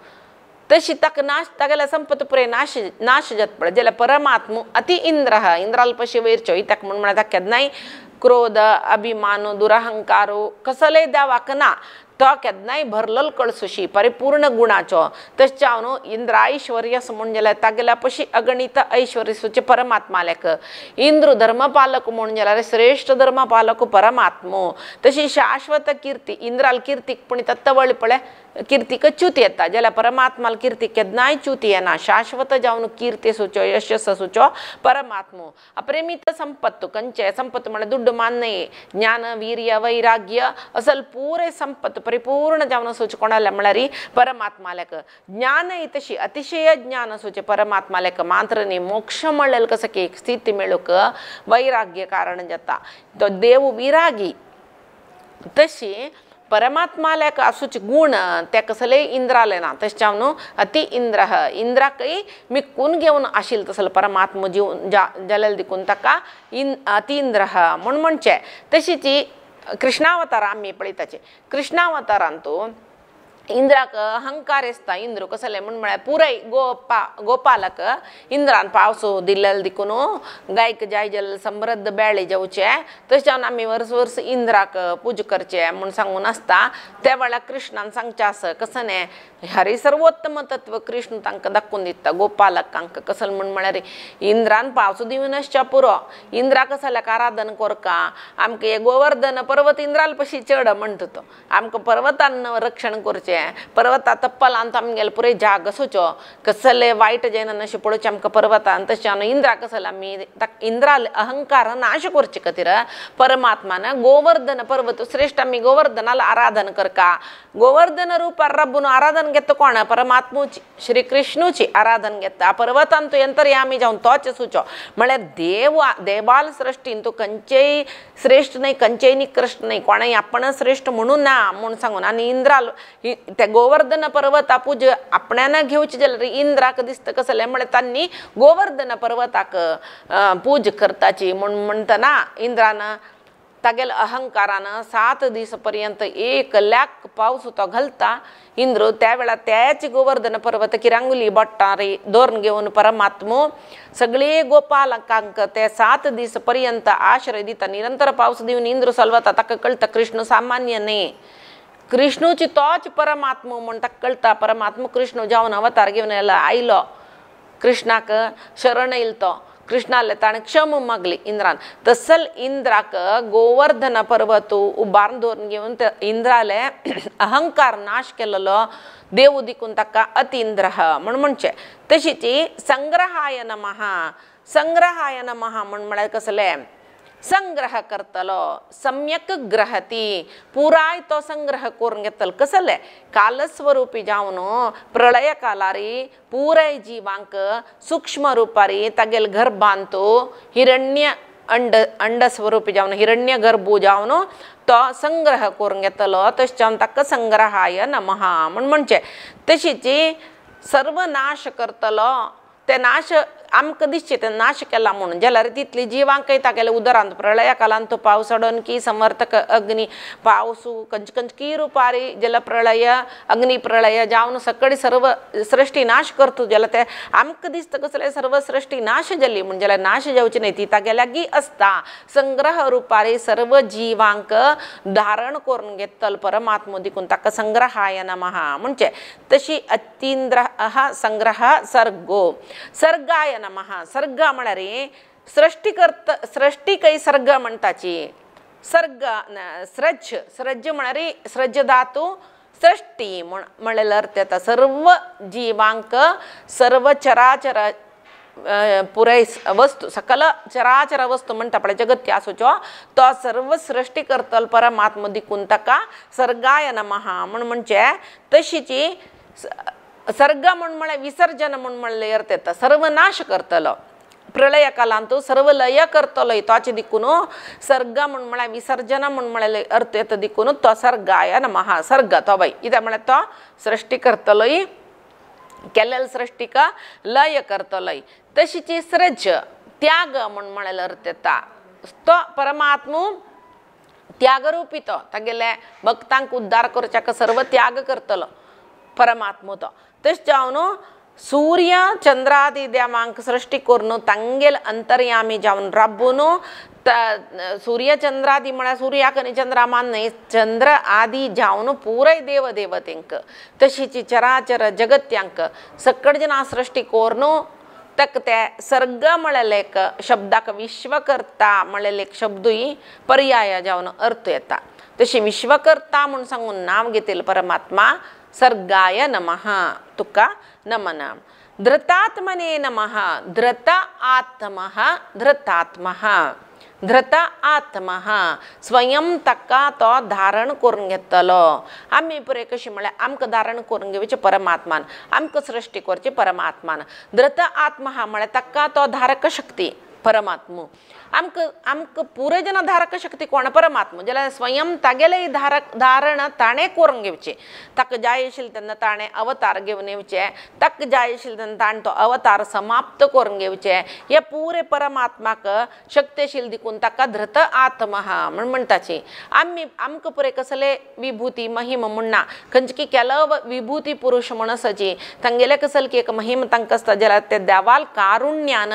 [SPEAKER 1] तशी ताका नाश तागेल्या संपत्त पुरे नाश नाश जाता पळय. जाल्यार परमात्मा अति इंद्र इंद्राल पशी वयरचो इत्याक म्हूण म्हळ्यार ताका केन्नाय क्रोध अभिमान दुरहंकारो कसलेय दावाक ना, तो केन्नाय भरलल कळसुशी परिपूर्ण गुणाचो. तशें जावन इंद्र ऐश्वर्य म्हूण जाल्यार तागेल्या पशी अगणित ऐश्वर्य सुचे परमात्मालेक. इंद्र धर्मपालक म्हूण जाल्यार श्रेश्ठ धर्मपालक परमात्मो. तशी शाश्वत किर्ती इंद्राल किर्तीक पूण तवळ पळय किर्तीक च्युती येता, जाल्यार परमात्माल किर्तीक केन्नाय च्युती येना. शाश्वत जावन किर्ती सुचो यशस सुचो परमात्मो. अप्रेमित संपत्त खंयचे संपत्त म्हळ्यार दुड्ड मान्य ज्ञान वीर्य वैराग्य असल पुरे संपत्त परिपूर्ण जावन सुचे कोणाले म्हळ्यार परमात्मालेक. ज्ञान तशी अतिशय ज्ञान सुचे परमात्मालेक मात्र न्ही मोक्ष म्हणलें कसं की एक स्थिती मेळूंक वैराग्य कारण जाता. तो देव विरागी तशी परमात्मालेक आसूचे गुण ते कसले इंद्राले ना. तशें जावन अति इंद्र इंद्राकय मिक्कून घेवन आशिल्लो तसलो परमात्मा जीव जालेलो देखून ताका अति इंद्र म्हूण म्हणचें. तशीच कृष्णावतार आमी पळयताचे. कृष्णावतारांतू इंद्राक अहंकार आसता. इंद्र कसलें म्हूण म्हळ्यार पुराय गोपालक इंद्रान पावस दिल्लेलो देखून गायक जाय जाल्यार समृद्ध बेळे जावचें. तशें जावन आमी वर्स वर्स इंद्राक पूजा करचें म्हूण सांगून आसता. त्या वेळार कृष्णान सांगचें आसा कसं न्ही हरी सर्वोत्तम तत्व कृष्ण तांकां दाखोवन दिता गोपालकांक. कसलें म्हूण म्हळ्यार इंद्रान पावस दिवन आसच्या पुरो इंद्राक कसल्याक आराधन करका आमकां हे गोवर्धन पर्वत इंद्राल पशी चड म्हणटा तो आमकां पर्वतान रक्षण करचें. पर्वता तप्पलांत आमगेले पुराय जाग आसूचो कसले वायट जायना अशें पळोवचें आमकां पर्वतान. तशें जावन इंद्रा कसले आमी इंद्राल अहंकार नाश करचे खातीर परमात्मान गोवर्धन पर्वत श्रेश्ठ आमी गोवर्धनाल आराधन करका. गोवर्धन रूपार रब्बून आराधन घेता कोण परमात्मूची श्री कृष्णूची आराधन घेता. पर्वतान तो अंतर्यामी जावन तोच आसूचो म्हळ्यार देव देवाल सृश्टीन तो खंयचेय श्रेश्ठ न्हय खंयचेय निकृश्ट न्हय कोणय आपण श्रेश्ठ म्हणून ना म्हूण सांगून. आनी इंद्राल त्या गोवर्धन पर्वता पूज आपण्यान घेवची जाल्यार इंद्राक दिसता कसलें म्हळ्यार तांणी गोवर्धन पर्वताक पूज करताची म्हूण म्हणटना इंद्रान तागेल्या अहंकारान 7 दीस पर्यंत 1 लाख पावस तो घालता इंद्र. त्या वेळार त्याच गोवर्धन पर्वत किरांगुली बोट्टार दोन घेवन परमात्मो सगळे गोपालकांक ते 7 दीस पर्यंत आश्रय दिता. निरंतर पावस दिवन इंद्र सलवता. ताका कळटा कृष्ण सामान्य न्ही, कृष्णूची तोच परमात्मा म्हूण ताका कळटा. परमात्मा कृष्ण जावन अवतार घेवन आयलो कृष्णाक शरण येयलो तो कृष्णाले ताणें क्षम मागली इंद्रान. तसल इंद्राक गोवर्धन पर्वत उबारून दवरून घेवन इंद्राले अहंकार नाश केलेलो देव देखून ताका अति इंद्र म्हूण म्हणचें. तशीच संग्रहाय नमः. संग्रहाय नमः म्हूण म्हळ्यार कसलें संग्रह करतलो सम्यक ग्रहती पुराय तो संग्रह करून घेतलो. कसले कालस्वरूपी जावन प्रळय कालारी पुराय जिवांक सूक्ष्म रुपारी तागेल गर्भांत हिरण्य अंड अंड स्वरूपी जावन हिरण्य गर्भू जावन तो संग्रह करून घेतलो. तशें जावन ताका संग्रहाय नमः म्हूण म्हणचें. तशीच सर्वनाश करतलो ते नाश आमकां दिसचें ते नाश केला म्हणून जाल्यार तितली जिवांकय तागेले उदरांत प्रळय कालांत तो पावस अडोवन की समर्थक अग्नी पावस खंयचे खंयचे रुपारी जाल्यार प्रळय अग्नी प्रळय जावन सगळी सर्व सृश्टी नाश करता जाल्यार ते आमकां दिसता कसले सर्व सृश्टी नाश जाली म्हूण जाल्यार नाश जावची न्हय ती तागे लागीं आसता. संग्रह रुपारी सर्व जिवांक धारण करून घेतलो परमात्मो देखून ताका संग्रहाय नमः म्हणचें. तशी अतींद्र संग्रह सर्गो सर्गाय नमः. सर्ग म्हळ्यार सृष्टिकर्त सृष्टिकय सर्ग म्हणटाची. सर्ग स्रज स्रज म्हळ्यार स्रज धातू सृष्टी म्हूण म्हणलेलो अर्थ येता. सर्व जिवांक सर्व चराचर पुराय वस्तू सकल चराचर वस्तू म्हणटा पळय जगत्य आसूचो तो सर्व सृष्टी करतलो परमात्मा देखून ताका सर्गाय नमः म्हूण म्हणचें. तशीची सर्ग म्हूण म्हळ्यार विसर्जन म्हूण म्हणलें अर्थ येता. सर्वनाश करतलो प्रलय कालांत सर्व लय करतलो तोच दिकून सर्ग म्हूण म्हळ्यार विसर्जन म्हूण म्हळ्यार अर्थ येता दिकून तो सर्गाय नमः सर्ग तो बाई कित्याक म्हळ्यार तो सृश्टी करतलोय केल्लेल सृश्टीक लय करतलोय. तशीच सृज त्याग म्हूण म्हळ्यार अर्थ येता तो परमात्मू त्यागरूपी तो तागेले भक्तांक उद्धार करच्याक सर्व त्याग करतलो परमात्मू तो. तशें जावन सूर्य चंद्रादी देवांक सृश्टी करून तांगेल अंतर्यामी जावन राबून सूर्य चंद्रादी म्हळ्यार सूर्याक आनी चंद्रा मान न्हय चंद्र आदी जावन पुराय देव देवतेंक तशीच चराचर जगत्यांक सकळ जना सृश्टी करून तक ते सर्ग म्हळ्यार एक शब्दाक विश्वकर्ता म्हळ्यार एक शब्दूय पर्याय जावन अर्थ येता. तशी विश्वकर्ता म्हूण सांगून नांव घेतले परमात्मा सर्गाय नमः तुका नमन. धृतात्मने नमः धृत आत्मः धृतात्मः धृत आत्मः स्वयं ताका तो धारण करून घेतलो. आमी पुराय कशी म्हळ्यार आमकां धारण करून घेवचें परमात्मान आमकां सृश्टी करची परमात्मान. धृत आत्मः म्हळ्यार ताका तो धारक शक्ती परमात्मू आमकां आमकां पुराय जेन्ना धारक शक्ती कोण परमात्मा जाल्यार स्वयं तागेले धारक धारण ताणें करून घेवचें. ताका जाय आशिल्लें तेन्ना ताणें अवतार घेवन येवचें ताका जाय आशिल्लें तेन्ना ताणें तो अवतार समाप्त करून घेवचें. हे पुरे परमात्माक शक्ती आशिल्ली देखून ताका धृत आत्मः म्हूण म्हणटाची. आमी आमकां पुराय कसले विभूती महिम म्हूण ना खंयची की केलो विभूती पुरुश म्हूण आसाची तांगेले कसले की एक महिम तांकां आसता जाल्यार ते देवाल कारुण्यान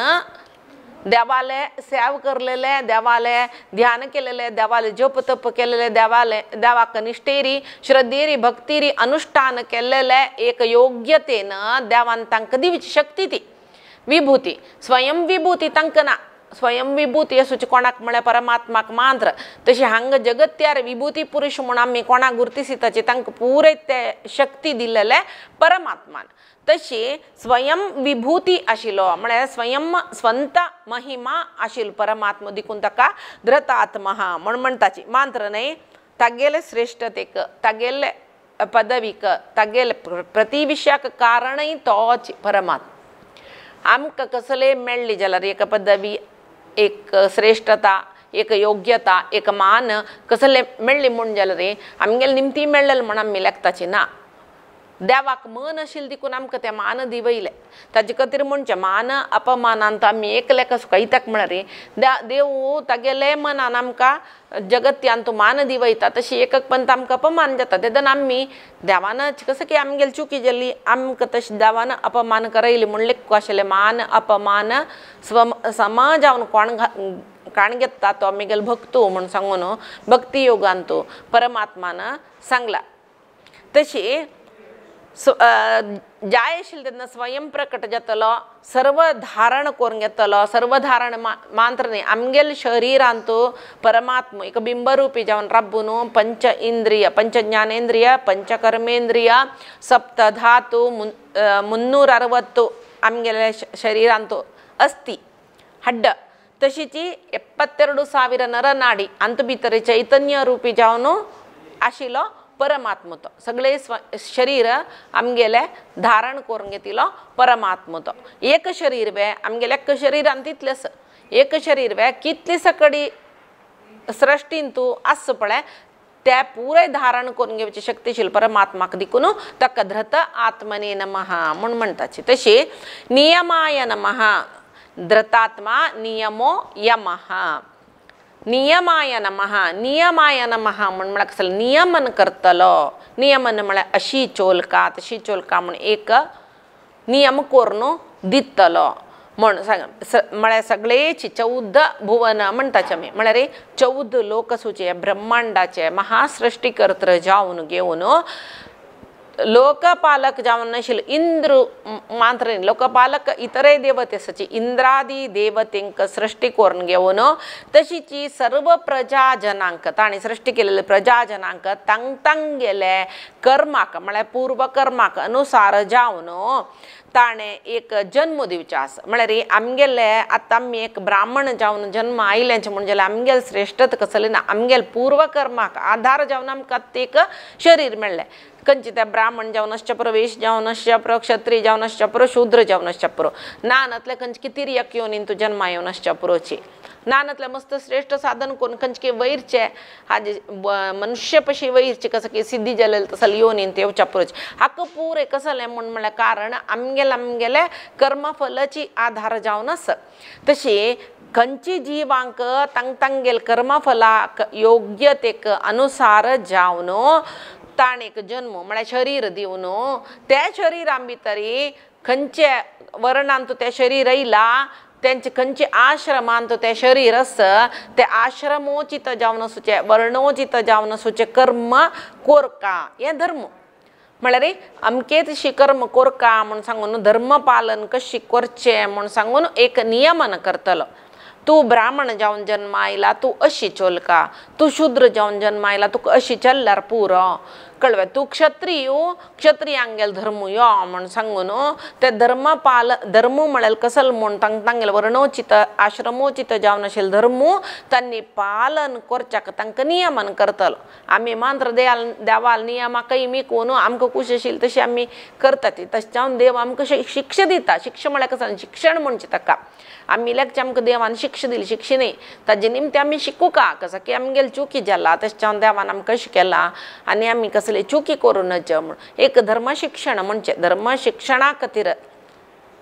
[SPEAKER 1] देवाले सेव करलेले देवाले ध्यान केलेले देवाले जप तप केलेले देवाले देवाक निष्ठेरी श्रद्धेरी भक्तीरी अनुष्ठान केलेले एक योग्यतेन देवान तांकां दिवची शक्ती ती विभूती स्वयं विभूती तांकां ना. स्वयं विभूती आसूची कोणाक म्हळ्यार परमात्माक मात्र. तशी हांगा जगत्यार विभूती पुरुश म्हूण आमी कोणाक गुर्तिसिताची तांकां पुराय ते शक्ती दिलेले परमात्मान. तशी स्वयं विभूती आशिल्लो म्हळ्यार स्वयं स्वंत महिमा आशिल्लो परमात्मा देखून ताका धृतात्मः म्हूण म्हणटाची. मात्र न्हय तागेले श्रेश्ठतेक तागेले पदवीक तागेले प्रतिविशयाक कारणय तोच परमात्मा. आमकां कसले मेळ्ळी जाल्यार एक पदवी एक श्रेश्ठता एक योग्यता एक मान कसले मेळ्ळी म्हूण जाल्यार आमगेले निमती मेळ्ळें म्हूण आमी लेखताची ना. देवाक मन आशिल्लें देखून आमकां तें मान दिवयलें. ताजे खातीर म्हणचें मान अपमानांत आमी एकले कसो कित्याक म्हळ्यार देव तागेले मनान आमकां जगत्यांत मान दिवयता तशी एक पंत आमकां अपमान जाता तेन्ना आमी देवानच कसं की आमगेली चुकी जाली आमकां तशें देवान अपमान करयली म्हूण लेखू आशिल्लें मान अपमान स्व समा जावन कोण काण घेता तो आमगेलो भक्तू म्हूण सांगून भक्ती योगांत परमात्मान सांगला. तशी जाय आशिल्लें तेन्ना स्वयं प्रकट जातलो सर्व धारण करून घेतलो. सर्व धारण मात्र न्हय आमगेले शरिरांत परमात्मा एक बिंबरूपी जावन राबून पंच इंद्रिय पंच ज्ञानेंद्रिय पंच कर्मेंद्रिय सप्तधातू 360 आमगेले शरिरांत अस्ति हड्ड तशीच 72,000 नरनाडी अंत भितर चैतन्य रूपी जावन आशिल्लो परमात्मा तो सगळे शरीर आमगेले धारण करून घेतिल्लो परमात्मा तो. एक शरीर वे आमगेले एक शरीरान तितलेंच एक शरीर वे कितली सकडी सृश्टीन तूं आसचो पळय ते पुराय धारण करून घेवची शक्तिशील परमात्माक देखून ताका धृत आत्मने नमः म्हूण म्हणटाची. तशी नियमाय नमः धृतात्मा नियमो यमः नियमाय नमः नियमाय नमः म्हूण म्हळ्यार कसलें नियमन करतलो. नियमन म्हळ्यार अशी चोलका तशी चोलका म्हूण एक नियम करून दितलो म्हूण सांग म्हळ्यार सगळेची 14 भुवन म्हणटाचे आमी म्हळ्यार 14 लोक आसूचे ब्रह्मांडाचे महासृष्टी कर्तृ जावन घेवन लोकपालक जावन नाशिल्ले इंद्र मात्र लोकपालक इतरय देवते आसाची इंद्रादी देवतेंक सृश्टी करून घेवन तशीच सर्व प्रजाजनांक ताणें सृश्टी केलेले प्रजाजनांक तांग तांगेले कर्माक म्हळ्यार पूर्वकर्माक अनुसार जावन ताणें एक जन्म दिवचें आसा. म्हळ्यार आमगेले आतां आमी एक ब्राह्मण जावन जन्म आयलेंच म्हूण जाल्यार आमगेले श्रेश्ठत कसलें ना, आमगेले पूर्वकर्माक आधार जावन आमकां एक शरीर मेळ्ळें. खंयचे ते ब्राह्मण जावन आसचे पुरो, वेश जावन आसचे पुरो, क्षत्रिय जावन आसचे पुरो, शूद्र जावन आसचे पुरो, नानातले खंयचे की तिर्यक योनीन तूं जन्मा येवन आसचे पुरोची, नानातले मस्त श्रेश्ठ साधन करून खंयचे वैरचे हाजे मनुष्य पशी वैरचे कसं की सिद्धी जालेले तसले योनीन ते येवच्या पुरोचे. हाका पुरें कसलें म्हूण म्हळ्यार कारण आमगेले आमगेले कर्मफलाची आधार जावन आसा. तशी खंयची जिवांक तांग तांगेले कर्मफलाक योग्यतेक अनुसार जावन ताणें एक जन्म म्हळ्यार शरीर दिवन त्या शरिरां भितरी खंयचे वर्णांत तें शरीर येयलां, तेंचे खंयचे आश्रमांत तें शरीर आसा ते आश्रमोचित जावन आसूचें, वर्णोचित जावन आसूचें कर्म कोरका हें धर्म. म्हळ्यार अमकेच अशी कर्म कोरका म्हूण सांगून धर्म पालन कशी करचें म्हूण सांगून एक नियमन करतलो. तूं ब्राह्मण जावन जन्म आयला तूं अशी चोलका, तूं शूद्र जावन जन्म आयला तुका अशी चल्ल्यार पुरो, कळ्ळें, तूं क्षत्रिय क्षत्रियांगेल धर्म यो म्हूण सांगून ते धर्म पाल धर्म म्हळ्यार कसल म्हूण तांगेले वर्णोचित आश्रमोचित जावन आशिल्ले धर्म तांणी पालन करच्याक तांकां नियमन करतलो. आमी मात्र देवाल नियमाकय मिकून आमकां खूश आशिल्ली तशी आमी करता ती, तशें जावन देव आमकां शिक्षा दिता. शिक्षा म्हळ्यार कसो शिक्षण म्हणचें ताका, आमी लेगचे आमकां देवान शिक्षा दिली, शिक्षा न्ही ताजे निमतान आमी शिकूका कसो की आमगेले चुकी जाला तशें जावन देवान आमकां शिकयला आनी आमी कसले चुकी करूं नज म्हूण एक धर्म शिक्षण म्हणचें. धर्म शिक्षणा खातीर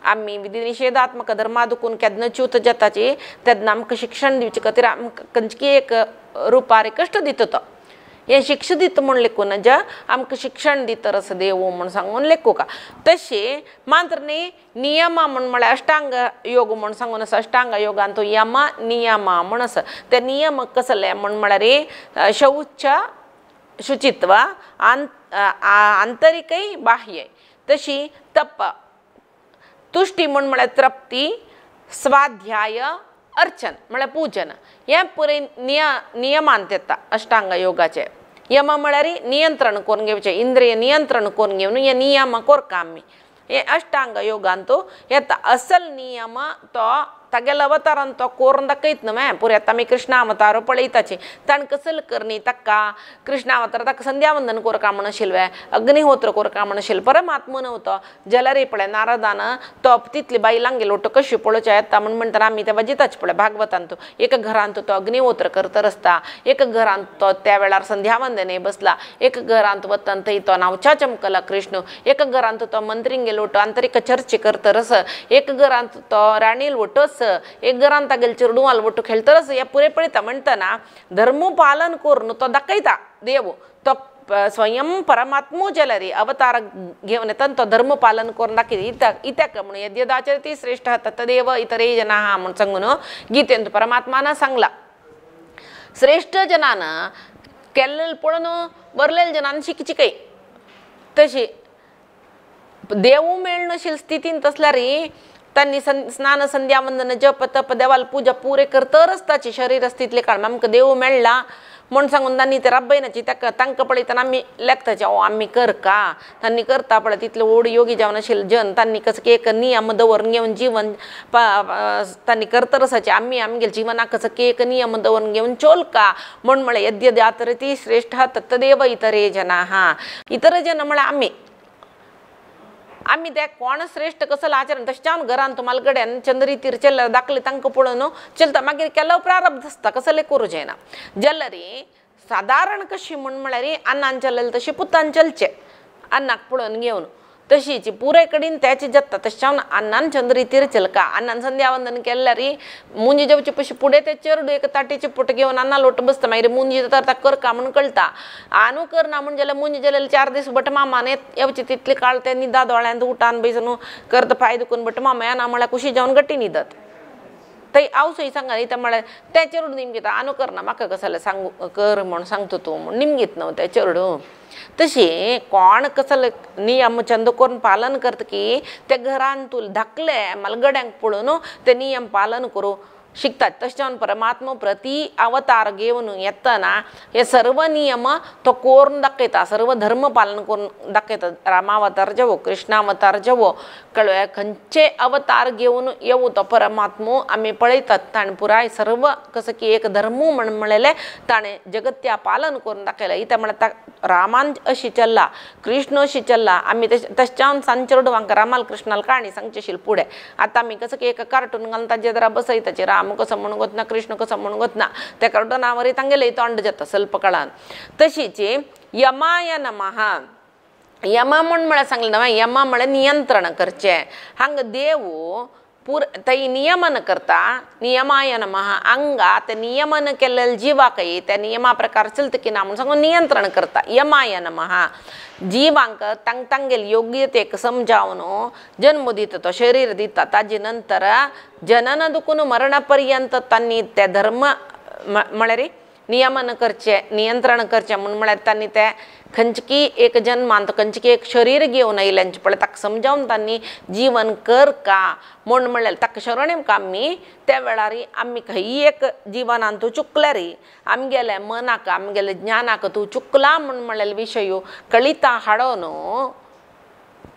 [SPEAKER 1] आमी विधी निशेधात्मक धर्मा दुखून केन्ना च्यूत जाताची तेन्ना आमकां शिक्षण दिवचे खातीर आमकां खंयची एक रुपार कश्ट दिता तो हें शिक्षा दिता म्हूण लेखूं नज, आमकां शिक्षण दिता असो देव म्हूण सांगून लेखूका. तशें मात्र न्ही नियमा म्हूण म्हळ्यार अष्टांग योग म्हूण सांगून आसा. अष्टांग योगान तो यम नियमा म्हूण आसा. ते नियम कसले म्हूण म्हळ्यार शौच शुचित्व आंतरिकय बाह्य, तशी तप, तुष्टी म्हूण म्हळ्यार तृप्ती, स्वाध्याय, अर्चन म्हळ्यार पूजन, हें पुरें नियमांत येता अष्टांग योगाचें. यम म्हळ्यार नियंत्रण करून घेवचें, इंद्रिय नियंत्रण करून घेवन हे नियम करता आमी, हे अष्टांग योगांत येता. असल नियम तो तागेल्या अवतारान तो करून दाखयत न्हू, पुरें आतां आमी कृष्ण अवतार पळयताची ताणें कसल करणी ताका कृष्ण अवतार ताका संध्यावंदन कोरका म्हूण आशिल्लें, अग्निहोत्र कोरका म्हूण आशिल्लें, परमात्मा न्हू तो. जाल्यार पळय नारदान तो तितली बायलांगेलो लोट कशी पळोवच्या येता म्हूण म्हणटाना आमी ते वाजयताच पळय भागवतांत. एका घरांत तो अग्निहोत्र करतर आसता, एका घरांत तो त्या वेळार संध्यावंदने बसला, एका घरांत वतन थंय तो नांवच्या चमकला कृष्ण, एका घरांत तो मंत्रींगेलो लोट आंतरीक चर्चे करतर आसा, एका घरांत तो राणी लोटस, एक घरांत तागेले चेडवाल वट्टू खेळटरच हे पुरें पळयता. म्हणटना धर्म पालन करून तो दाखयता देव, तो स्वयं परमात्मो जाल्यार अवतार घेवन येता तो धर्म पालन करून दाखयता. इत्याक म्हणून यद्यदाचरती श्रेष्ठ तत्तदेव इतरे जनाः म्हूण सांगून गीतेन परमात्मान सांगला. श्रेष्ठ जनान केल्लें पळोवन बरलेले जनान शिकची काय तशी देव मेळनाशिल्ले स्थितीन तसल्यार तांणी स्नान संध्यावंदन जप तप देवाल पूजा पुरे करतरच ताचे शरीर आसता काळ आमकां देव मेळ्ळा म्हूण सांगून तांणी ते राबयनाची ताका तांकां पळयतना आमी लेखताचे ओ आमी करका तांणी करता पळय तितले व्हड योगी जावन आशिल्ले जन तांणी कसो की एक नियम दवरून घेवन जीवन तांणी करतरसाचे आमी आमगेले जिवनाक कसो की एक नियम दवरून घेवन चोलका म्हूण म्हळें यद्यदातरती श्रेष्ठ तत्तदेव इतरे जनाः. इतर जन म्हळ्यार आमी आमी ते कोण श्रेष्ठ कसो आचरण तशें जावन घरान म्हालगड्यान चंद्रितीर चल्ल्यार दाखले तांकां पळोवन चलता, मागीर केलो प्रारब्ध आसता कसलें करूं जायना. जाल्यार सादारण कशी म्हूण म्हळ्यार अन्नान चल्लें तशें पुतान चलचें, अन्नाक पळोवन घेवन तशीच पुराय कडेन त्याची जाता. तशें जावन अन्नान चंद्रितीर चलका, अन्नान संध्यावंदन केल्यार मुंजी जेवचे पशी फुडें ते चेरडू एक ताटीचे पुट घेवन अन्ना लोट बसता, मागीर मुंजी जाता ताका करका म्हूण कळटा. आनू करना म्हूण जाल्यार मुंजी जाल्यार 4 दीस भटमामान येवचे तितले काळ ते न्हिदा दोळ्यांत उठान बैसून करता पांय दुखून भटमामा येना म्हळ्यार कुशी जावन गट्टी न्हिदत थंय हांव सय सांगा न्ही तें म्हळ्यार तें चेरडू निमगिता आनू करना म्हाका कसलें सांगू कर म्हूण सांगता तूं म्हूण निमगीत न्हू तें चेरडू. तशी कोण कसले नियम चंद करून पालन करता की ते घरान तूं धाकले म्हालगड्यांक पळोवन ते नियम पालन करूं. शिकतात. तशें जावन परमात्मा प्रति अवतार घेवन येतना हे सर्व नियम तो करून दाखयता, सर्व धर्म पालन करून दाखयता. रामावतार जेवो कृष्णावतार जेवो कळ्ळें खंयचे अवतार घेवन येवो तो परमात्मो आमी पळयतात. ताणें पुराय सर्व कसो की एक धर्म म्हण म्हणलेलें ताणें जगत्या पालन करून दाखयलें. इत्याक म्हळ्यार रामान अशी चल्ला कृष्ण अशी चल्ला. आमी तशें जावन सांजचे चेडवांक रामाल कृष्णाल काणी सांगचे आशिल्ली फुडें. आतां आमी कसो की एक कार्टून घालून ताजेर जरा बसयताचे राम कसो म्हणून वतना कृष्ण कसो म्हणून वतना त्या कार्टुना वरी तांगेलें तोंड जाता स्वल्प काळान. तशीच यमाय नमः. यमा म्हूण म्हळ्यार सांगलें ना, यमा म्हळ्यार नियंत्रण करचें. हांगा देव पूर थंय नियमन करता. नियमाय नमः हांगा ते नियमन केल्ले जिवाकय त्या नियमा प्रकार चलता की ना म्हूण सांगून नियंत्रण करता. यमाय नमः जिवांक तांग तांगेले योग्यतेक समजावन जन्म दिता तो शरीर दिता. ताजे नंतर जनन दुखून मरण पर्यंत तांणी ते धर्म म्हळ्यार नियमन करचें नियंत्रण करचें म्हूण म्हळ्यार तांणी ते खंयची एक जन्मांत खंयची एक शरीर घेवन आयिल्ल्यांचें पळय ताका समजावन तांणी जीवन कर का म्हूण म्हणलें ताका शरण येवंक आमी त्या वेळार आमी खंयी एक जिवनांत तूं चुकल्यार आमगेल्या मनाक आमगेल्या ज्ञानाक तूं चुकला म्हूण म्हणलेले विशय कळिता हाडून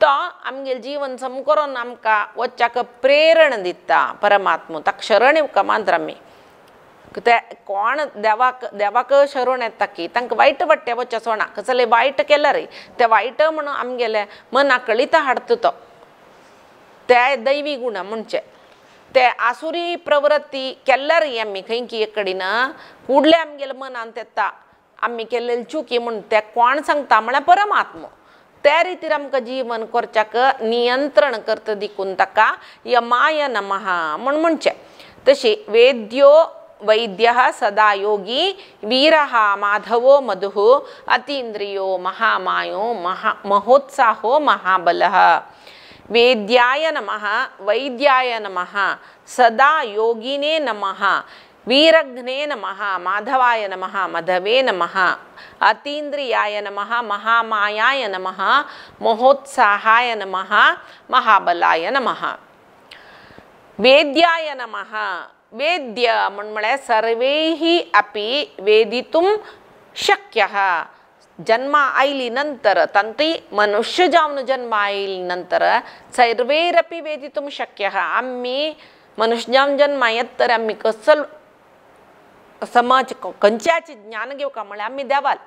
[SPEAKER 1] तो आमगेलें जीवन सम करून आमकां वच्चाक प्रेरणा दिता परमात्मा. ताका शरण येवंक मात्र आमी ते कोण देवाक देवाक शरण येता की तांकां वायट वाट्या वचचें सोणा कसलें वायट केल्यार तें वायट म्हणून आमगेलें मनाक कळिता हाडटा तो ते दैवी गुण म्हणचे ते आसुरी प्रवृत्ती केल्यार आमी खंय की एक कडेन कुडले आमगेले मनांत येता आमी केल्ले चुकी म्हूण ते कोण सांगता म्हळ्यार परमात्मा. त्या रितीर आमकां जीवन करच्याक नियंत्रण करता देखून ताका यमाय नमः म्हूण म्हणचें. तशी वेद्यो वैद्यः सदा योगी वीरः माधवो मधुः अतीन्द्रियो महामायो महोत्साहो महाबलः. वेद्याय नमः वैद्याय नमः सदा योगिने नमः वीरघ्ने नमः माधवाय नमः मधवे नमः अतीन्द्रियाय नमः महामायाय नमः महोत्साहाय नमः महाबलाय नमः. वेद्याय नमः. वेद्य म्हूण म्हळ्यार सर्वैः अपि वेदितुं शक्यः. जन्मा आयली नंतर तांतूय मनुष्य जावन जन्मा आयली नंतर सर्वैरपि वेदितुं शक्यः. आमी मनुष्य जावन जन्मा येत तर आमी कसल समाज खंयच्याच ज्ञान घेवका म्हळ्यार आमी देवाल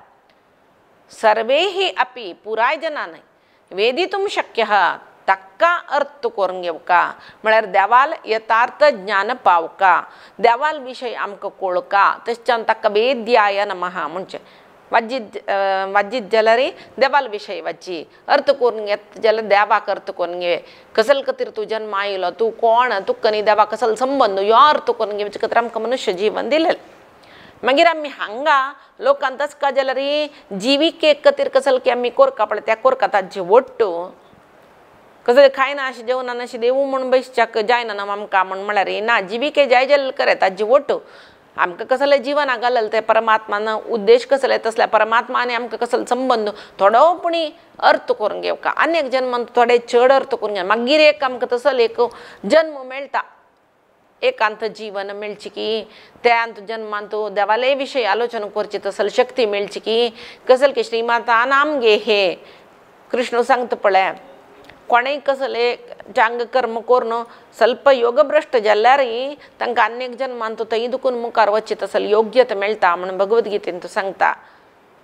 [SPEAKER 1] सर्वैः अपि पुराय जनां न्हय वेदितुं शक्यः ताका अर्थ करून घेवका म्हळ्यार देवाल यथार्थ ज्ञान पावका देवाल विशय आमकां कळका तशें ताका वेद्याय नमः म्हणचें. वाजीत वाजीत जाल्यार देवाल विशय वाची अर्थ करून घेत जाल्यार देवाक अर्थ करून घे कसल खातीर तूं जन्म आयलो तूं कोण तुका न्ही देवा कसल संबंद ह्यो अर्थ करून घेवचे खातीर आमकां मनुष्य जीवन दिलेलें. मागीर आमी हांगा लोकांत तशें का जाल्यार जिविके खातीर कसल की आमी कोरका पळय त्या कोरका ताजे वट्टू कसले खायना अशें जेवणान अशें देवू म्हूण बसच्याक जायना ना आमकां म्हूण म्हळ्यार ना जिविके जाय जाल्यार करे ताजी वट्टू आमकां कसलें जिवनाक घाललें तें परमात्मान उद्देश कसले तसल्या परमात्मा आनी आमकां कसलो संबंद थोडो पुणी अर्थ करून घेवका. आनी एक जन्मान थोडे चड अर्थ करून घेवका मागीर एक आमकां तसलो एक जन्म मेळटा एकांत जीवन मेळची की त्या जन्मांत देवाले विशय आलोचना करची तसल शक्ती मेळची की कसल की श्रीमातान आमगे हे कृष्ण सांगता पळय कोणेय कसले चांग कर्म करून स्वल्प योगभ्रश्ट जाल्यार तांकां आनी एक जन्मांत थंय दुखून मुखार वचचे तसल योग्यता मेळटा म्हणून भगवद्गीतेन तो सांगता.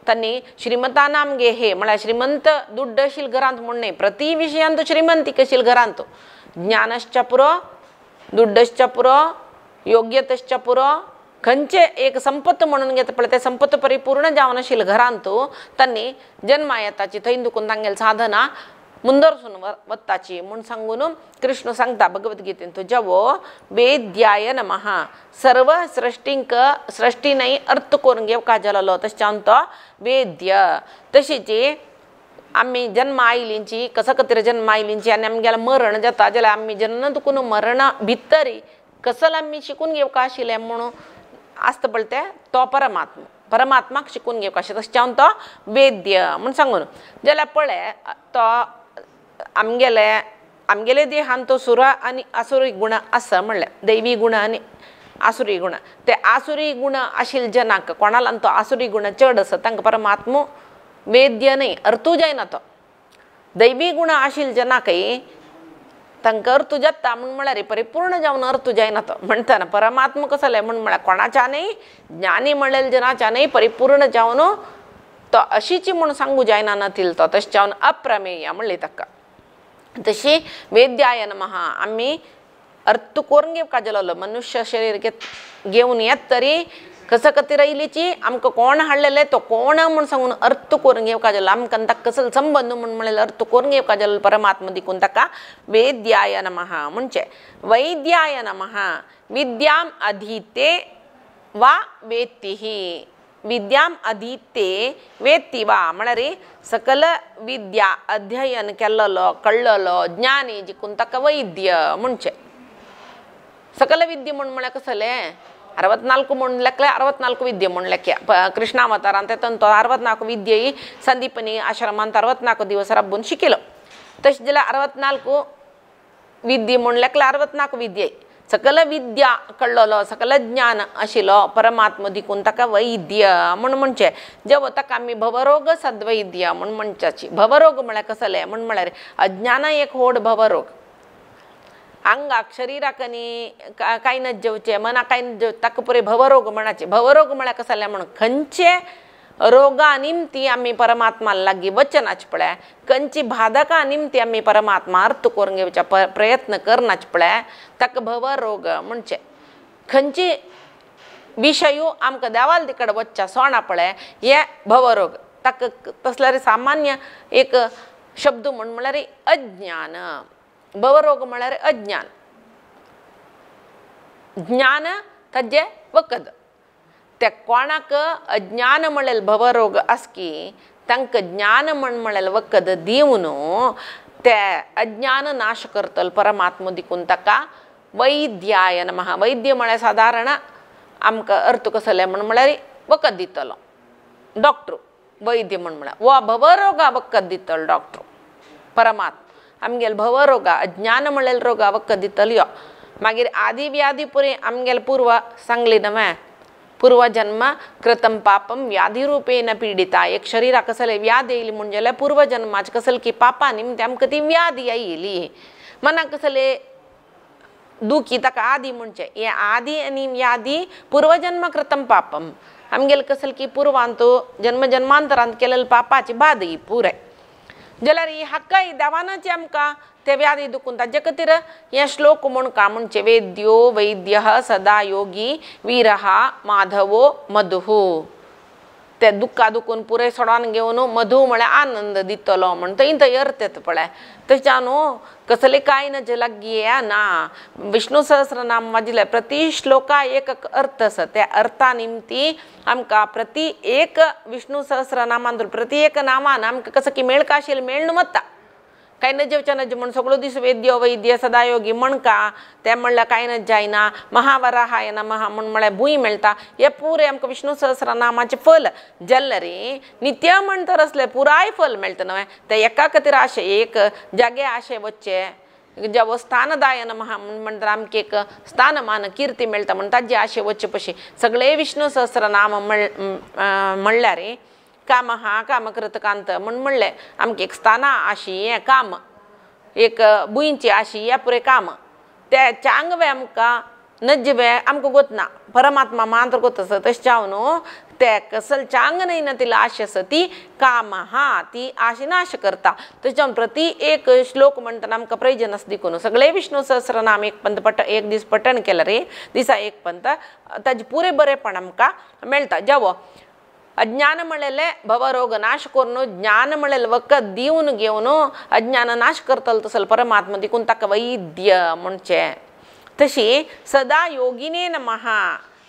[SPEAKER 1] तांणी श्रीमंतान आमगे हे म्हळ्यार श्रीमंत दुड्ड आशिल्ले घरांत म्हूण न्हय प्रति विशयांत श्रीमंतीक आशिल्ले घरांत ज्ञानश्च पुरो दुड्डश्च पुरो योग्यतश्च पुरो खंयचे एक संपत्त म्हणून घेता पळय ते संपत्त परिपूर्ण जावन आशिल्ले घरांत तांणी जन्मा येताची थंय दुखून तांगेले साधना मुंदरसून वत्ताची म्हूण सांगून कृष्ण सांगता भगवद्गीतेन. तुजवो वेद्याय नमः सर्व सृष्टींक सृष्टी न्हय अर्थ करून घेवका जालो तशें तो वेद्य. तशीच आमी जन्मा आयलींची कसा खातीर जन्मा आयलींची आनी आमगेलें मरण जाता जाल्यार आमी जन्म दुखून मरणा भितर कसल आमी शिकून घेवका आशिल्लें म्हणून आसता पळय तें तो परमात्मा परमात्माक शिकून घेवका आशिल्लें तशें तो वेद्य म्हूण सांगून जाल्यार पळय तो आमगेले आमगेले देहान तो सुर आनी असुरी गुण आसा म्हणलें दैवी गुण आनी आसुरी गुण ते आसुरी गुण आशिल्ले जनाक कोणाला तो आसुरी गुण चड आसा तांकां परमात्मो वेद्य न्हय अर्थ जायना तो दैवी गुण आशिल्ले जनाकय तांकां अर्थ जाता म्हूण म्हळ्यार परिपूर्ण जावन अर्थ जायना तो म्हणटाना परमात्मा कसले म्हूण म्हळ्यार कोणाच्यानय ज्ञानी म्हणलेले जनाच्यानय परिपूर्ण जावन तो अशीची म्हूण सांगू जायना नातील तो तशें जावन अप्रमेय म्हणली ताका तशी वेद्याय नमः आमी अर्थ करून घेवपाक जालो मनुष्य शरीर घेवन येत तरी कसं खातीर आयलीची आमकां कोण हाडलेले तो कोण म्हूण सांगून अर्थ करून घेवपाक जालो आमकां ताका कसलो संबंद म्हूण म्हणलेलो अर्थ करून घेवपाक जालो परमात्मा देखून ताका वेद्याय नमः म्हणचें वैद्याय नमः विद्याम अधीते वा वेत्तिः विद्याम अधीते वेत्ति वा म्हळ्यार सकल विद्या अध्ययन केल्लो कळ्ळलो ज्ञानी जिकून ताका वैद्य म्हणचें सकल विद्या म्हूण म्हळ्यार कसलें 64 म्हूण लेखले 64 विद्ये म्हूण लेख्या कृष्णावतारान तेतून तो 64 विद्येय संदीपनी आश्रमांत 64 दिवस रब्बून शिकलो तशें जाल्यार 64 विद्ये म्हूण लेखले 64 विद्ये सकल विद्या कळ्ळलो सकल ज्ञान आशिल्लो परमात्मा देखून ताका वैद्य म्हूण म्हणचें जेव ताका आमी भवरोग सद्वैद्य म्हूण म्हणच्याची भवरोग म्हळ्यार कसलें म्हूण म्हळ्यार अज्ञान एक व्हड भवरोग आंगाक शरीराक न्ही कांय न जेवचें मनाक कांय न जेवचें ताका पुरे भवरोग म्हणाचे भवरोग म्हळ्यार कसलें म्हूण खंयचे रोगा निमती आमी परमात्मा लागीं वचनाच पळय खंयची बाधका निमती आमी परमात्मा अर्थ करून घेवच्या प्रयत्न करनाच पळय ताका भवरोग म्हणचें खंयची विशयू आमकां देवाल तिकड वचच्या सोणा पळय हे भवरोग ताका तसल्यार सामान्य एक शब्द म्हूण म्हळ्यार अज्ञान भवरोग म्हळ्यार अज्ञान ज्ञान ताजें वखद ते कोणाक अज्ञान म्हणलेले भवरोग आसकी तांकां ज्ञान म्हण म्हणलेलें वखद दिवन ते अज्ञान नाश करतलो परमात्मा देखून ताका वैद्याय नमः वैद्य म्हळ्यार सादारण आमकां अर्थ कसले म्हण म्हळ्यार वखद दितलो डॉक्टर वैद्य म्हण म्हळ्यार वा भवरोगा वखद दितलो डॉक्टर परमात्मा आमगेले भवरोगा अज्ञान म्हणलेले रोगा वखद दितलो यो मागीर आदी व्याधी पुरे आमगेले पूर्व सांगली न्हय पूर्वजन्म कृतं पापम व्याधिरूपेण पीडिता एक शरीराक कसले व्याधी येयली म्हूण जाल्यार पूर्वजन्माचे कसले की पापा निमती आमकां ती व्याधी आयली मनाक कसले दुखी ताका आदी म्हणचें हे आदी आनी व्याधी पूर्वजन्म कृतं पापम आमगेले कसले की पुर्वांत जन्म जन्मांतरांत केलेले पापाची बाद ही पुराय जाल्यार ही हाकाय देवानच आमकां ते व्याधी दुखून ताजे खातीर हे श्लोक म्हूण का म्हणचें वेद्यो वैद्य सदा योगी वीरः माधवो मधुः ते दुख्खा दुखून पुराय सोडोवन घेवन मधु म्हळ्यार आनंद दितलो म्हण थंय थंय अर्थ येता पळय तशें न्हू कसले कांय नजे लागीं हें ना विष्णु सहस्रनाम वाजिल्लें प्रति श्लोका एक अर्थ आसा त्या अर्था निमती आमकां प्रति एक विष्णु सहस्रनामान प्रति एक नामान आमकां कसो की मेळका आशिल्लें मेळ्ळें वता कांय न जेवचें नज म्हण सगळो दीस वेद्य वैद्य सदायोगी म्हणका तें म्हणल्यार कांय न जायना महावराहाय नमः म्हण म्हळ्यार भूंय मेळटा हे पुरे आमकां विष्णु सहस्रनामाचें फल जाल्यार नित्य म्हणतर आसलें पुराय फल मेळटा न्हय तें एका खातीर आशें एक जागे आशें वचचें जेवो स्थानदाय नमः म्हण म्हणटा आमकां एक स्थानमान किर्ती मेळटा म्हण ताजे आशें वचचे पशी सगळे विष्णु सहस्रनाम म्हणल्यार काम हा कामकृतकांत म्हण म्हणलें आमकां एक स्थाना आशी हें काम एक भुंयची आशी हें पुरें काम ते चांग वे आमकां नज्ज वे आमकां गोतना परमात्मा मात्र गोत आसा तशें जावन न्हू ते कसल चांग न्हय ना तिला आश आसा ती काम हा ती आश नाश करता तशें जावन प्रति एक श्लोक म्हणटना आमकां प्रयोजन आसा देखून सगळे विष्णु सहस्रनाम एक पंत पट एक दीस पठण केलें रे दिसा एक पंत ताजें पुरें बरेंपण आमकां मेळटा जावो अज्ञान म्हणलेलें भवरोग नाश करून ज्ञान म्हणलेलें वखद दिवन घेवन अज्ञान नाश करतलो तसलो परमात्मा देखून ताका वैद्य म्हणचें तशी सदा योगिने नमः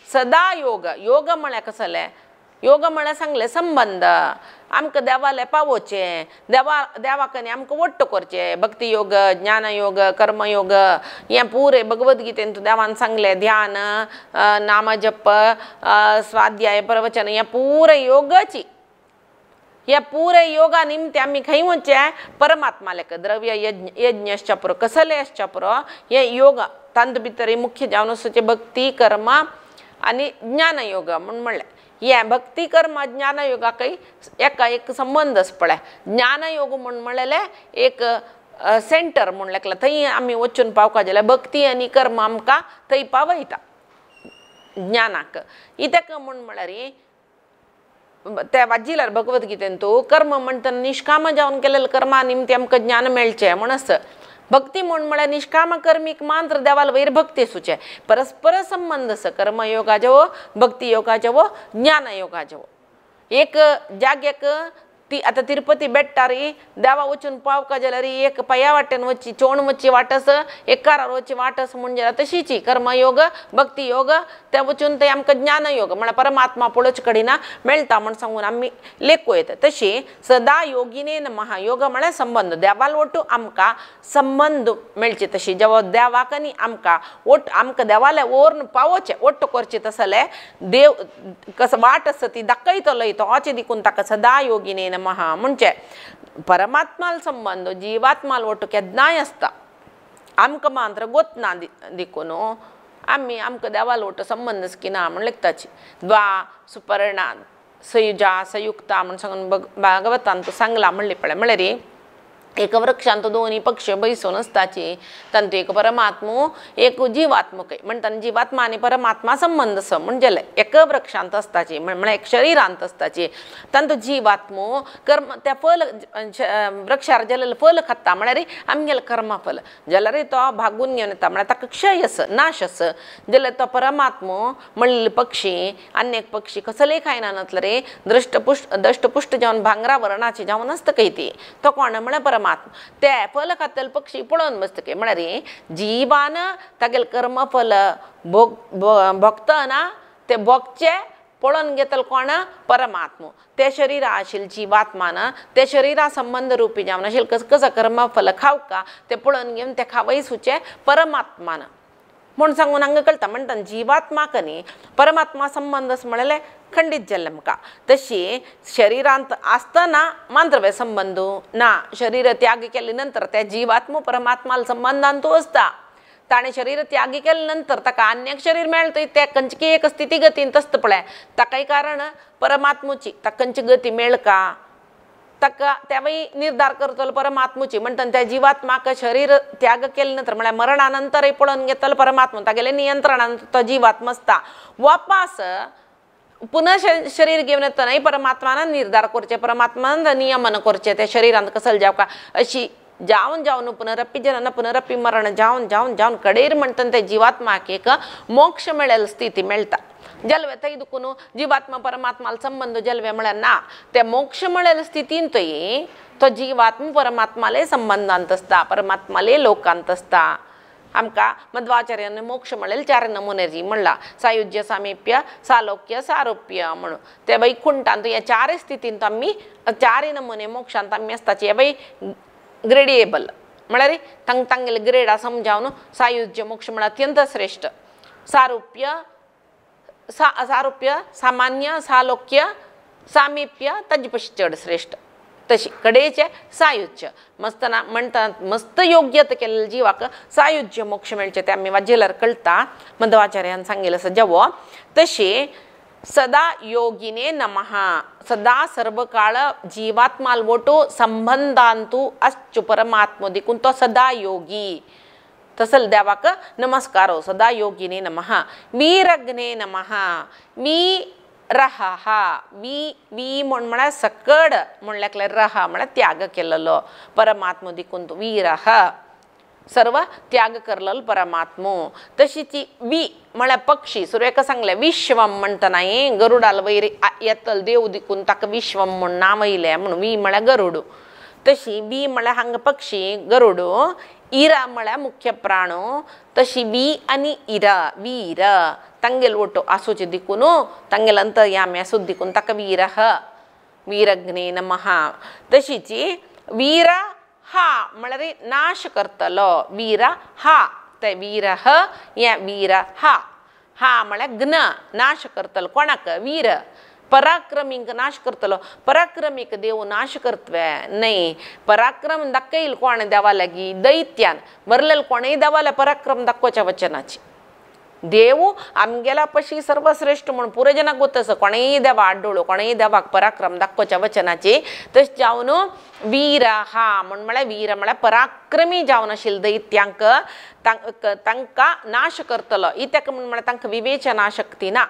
[SPEAKER 1] सदा योग योग म्हळ्यार कसलें योग म्हळ्यार सांगलें संबंद आमकां देवाले पावोवचें देवा देवाक न्ही आमकां वट्ट करचें भक्ती योग ज्ञानयोग कर्मयोग हें पुरें भगवद्गीतेन देवान सांगलें ध्यान नामजप स्वाध्याय प्रवचन हें पुरें योगाची ह्या पुरे योगा निमते आमी खंय वचचें परमात्मा लेख द्रव्य यज्ञ यज्ञ आसच्या पुरो कसले आसच्या पुरो हे योग तांत भितर मुख्य जावन आसचे भक्ती कर्म आनी ज्ञानयोग म्हूण म्हणलें. हे भक्ती कर्म ज्ञानयोगाकय एका एक संबंद आसा पळय. ज्ञानयोग म्हूण म्हणलेलें एक सेंटर म्हूण लेखलां थंय आमी वचून पावका जाल्यार भक्ती आनी कर्म आमकां थंय पावयता ज्ञानाक. कित्याक म्हूण म्हळ्यार त्या वाजिल्यार भगवद्गीतेन तूं कर्म म्हणटना निष्काम जावन केलेलें कर्मा निमते आमकां ज्ञान मेळचें म्हूण आसा. भक्ती म्हूण म्हळ्यार निष्काम कर्मीक मात्र देवाल वयर भक्ती आसूचें. परस्पर संबंद आसा कर्मयोगाचो भक्ती योगाचो ज्ञानयोगाचो. एक जाग्याक ती आतां तिरुपती बेट्टार देवा वचून पावका जाल्यार एक पांया वाटेन वचची चोण वचची वाट आसा एक कारार वचची वाट आसा म्हूण जाल्यार तशीची कर्मयोग भक्ती योग ते वचून ते आमकां ज्ञानयोग म्हळ्यार परमात्मा पळोवचे कडेन मेळटा म्हूण सांगून आमी लेखू येता. तशी सदा योगिने नमः योग म्हळ्यार संबंद देवाल वटू आमकां संबंद मेळचे तशी जेवा देवाक आनी आमकां वट आमकां देवाले ओर्न पावोचें वट्ट करचें तसलें देव कसो वाट आसा ती दाखयतलो तो अशें देखून ताका सदा योगिने नमः म्हणजे परमात्माल संबंद जीवात्माल वट्टू केन्नाय आसता. आमकां मात्र गोत ना देखून आमी आमकां देवाल वट्टू संबंद की ना म्हूण लेखताची. द्वा सुपर्णा सयुजा संयुक्ता म्हूण सांगून भागवतान सांगलां म्हणलें पळय. म्हळ्यार एका वृक्षांत दोन्ही पक्ष बैसून आसताची तांतू एक परमात्मो एक जीवात्मक म्हणटाना जीवात्मा आनी परमात्मा संबंद आसा म्हणजे एका वृक्षांत आसताची म्हळ्यार एक शरिरांत आसताची. तांतू जीवात्मो कर्म त्या फल वृक्षार जालेलें फल खाता म्हळ्यार आमगेलें कर्मफल जाल्यार तो भागून घेवन येता म्हळ्यार ताका क्षय आसा नाश आसा. जाल्यार तो परमात्मो म्हणलेले पक्षी आनी एक पक्षी कसलेय खायना नासले रे दृष्टपुष्ट दष्टपुष्ट जावन भांगरा वर्णाची जावन आसता खंय ती तो कोण म्हळ्यार परमात्मा. ते फल खातले पक्षी पळोवन बसता काय म्हळ्यार जिवान तागेलें कर्मफल भोग भोगतना ते भोगचे पळोवन घेतले कोण परमात्मो. ते शरीरा आशिल्ले जिवात्मान ते शरीरा संबंद रुपी जावन आशिल्लें कस कसो कर्मफल खावका ते पळोवन घेवन ते खावय सुचें परमात्मान म्हूण सांगून हांगा कळटा. म्हणटा जिवात्माक न्ही परमात्मा संबंद म्हणलें खंडीत जाल्लें म्हाका. तशी शरिरांत आसतना मांद्रवे संबंद ना शरीर त्याग केले नंतर त्या जीवात्मो परमात्माल संबंदान तूं आसता. ताणें शरीर त्याग केले नंतर ताका आनी एक शरीर मेळटा तें खंयची एक स्थिती गतीन तसता पळय ताकाय कारण परमात्मोची ताका खंयची गती मेळका ताका तेवय निर्धार करतलो परमात्मोची. म्हणटना त्या जिवात्माक शरीर त्याग केले नंतर म्हळ्यार मरणा नंतरय पळोवन घेतलो परमात्मा तागेले नियंत्रणान तो जिवात्मा आसता. वापास पुनः शरीर घेवन येतनाय परमात्मान निर्धार करचें परमात्मान नियमन करचें त्या शरिरांत कसल जावका अशी जावन जावन पुनरपी जनन पुनरपी मरण जावन जावन जावन कडेर म्हणटना त्या जिवात्माक एक मोक्ष मेळेल स्थिती मेळटा. जलवे थंय दुखून जिवात्मा परमात्माल संबंद जलवे म्हळ्यार ना ते मोक्ष मेळेल स्थितीन थंय तो जिवात्मा परमात्माले संबंदांत आसता परमात्माले लोकांत आसता. आमकां मध्वाचार्यान मोक्ष म्हणलें चार नमुन्याची म्हणलां सायुज्य सामिप्य सालोक्य सारोप्य म्हणून ते वैकुंठांत ह्या चारय स्थितींत आमी चारय नमुने मोक्षांत आमी आसताची. हे बाई ग्रेडिएबल म्हळ्यार तांग तांगेले ग्रेडा समजावन सायुज्य मोक्ष म्हळ्यार अत्यंत श्रेश्ठ सारुप्य सारुप्य सामान्य सालोक्य सामिप्य ताजे पशी चड श्रेश्ठ तशी कडेचे सायुज्य मस्त ना म्हणटा मस्त योग्यता केलेले जिवाक सायुज्य मोक्ष मेळचें तें आमी वाजेल्यार कळटा. मध्वाचार्यान सांगिल्लें आसा जेवो. तशी सदा योगिने नमः सदा सर्वकाळ जीवात्माल वोटो संबंधांतु आसचो परमात्मो देखून तो सदा योगी तसल देवाक नमस्कार हो. सदा योगिने नमः. वीरग्ने नमः. We रहा we we म्हूण म्हळ्यार सकड म्हणल्यार रहा म्हळ्यार त्याग केलेलो परमात्मो देखून तो वीरह सर्व त्याग करलेलो परमात्मो. तशी ती we म्हळ्यार पक्षी सुरवेक सांगलें विश्वम म्हणटना गरुडाल वयर येतल देव देखून ताका विश्वम म्हूण नांव येयलें म्हूण we म्हळ्यार गरुड. तशी we म्हळ्यार हांगा पक्षी गरुड. इरा म्हळ्यार मुख्य प्राणो. तशी we आनी इरा वीर तांगेल वोटो आसूचे देखून तांगेल अंतर्यामी आसूं देखून ताका वीरह वीरग्ने नमः. तशीची वीर हा म्हळ्यार नाश करतलो वीर हा ते वीरह हे वीर हा हा म्हळ्यार घ्न नाश करतलो कोणाक वीर पराक्रमींक नाश करतलो. पराक्रमीक देव नाश करतवे न्हय. पराक्रम दाखयल कोण देवा लागीं दैत्यान बरलेल कोणूय देवाल्या पराक्रम दाखोवच्या वचनाची. देव आमगेल्या पशी सर्वश्रेष्ठ म्हूण पुरे जनाक गोत आसा. कोणूय देवा आड्डोळो कोणूय देवाक पराक्रम दाखोवच्या वचनाची. तशें जावन वीर हा म्हूण म्हळ्यार वीर म्हळ्यार पराक्रमी जावन आशिल्ले दैत्यांक तांकां नाश करतलो. इत्याक म्हूण म्हळ्यार तांकां विवेचना शक्ती ना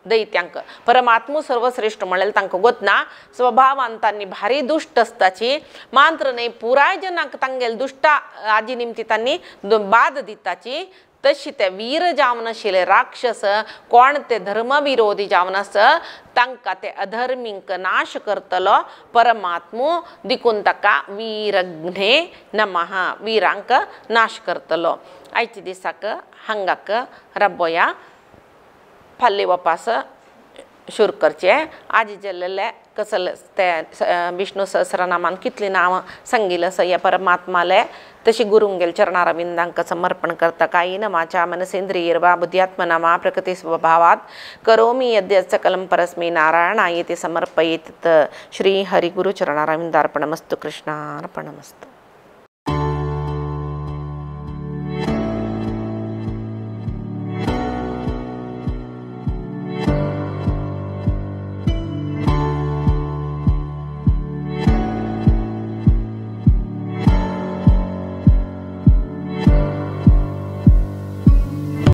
[SPEAKER 1] दैत्यांक. परमात्मू सर्वश्रेष्ठ म्हणल्यार तांकां गोत ना. स्वभावान तांणी भारी दुश्ट आसताची मात्र न्हय पुराय जनाक तांगेले दुश्टा आदी निमती तांणी बाद दिताची. तशी ते वीर जावन आशिल्ले राक्षस कोण ते धर्मविरोधी जावन आसा तांकां ते अधर्मींक नाश करतलो परमात्मू. देखून ताका वीरघ्ने नमः विरांक नाश करतलो. आयच्या दिसाक हांगाक रब्बोया फाल्यां वपास सुरू करचें. आज जाल्लेले कसले ते विष्णु सहस्रनामान कितलीं नांवां सांगिल्लें आसा ह्या परमात्माले तशी गुरुंगेल चरणारविंदांक समर्पण करता. कायेन वाचा मनसेंद्रियैर्वा बुद्ध्यात्मना वा प्रकृती स्वभावात् करोमि यद्यत् सकलं परस्मै नारायणायेति समर्पयेत्. श्री हरिगुरु चरणारविंदार्पणमस्तु. कृष्णार्पणमस्तु.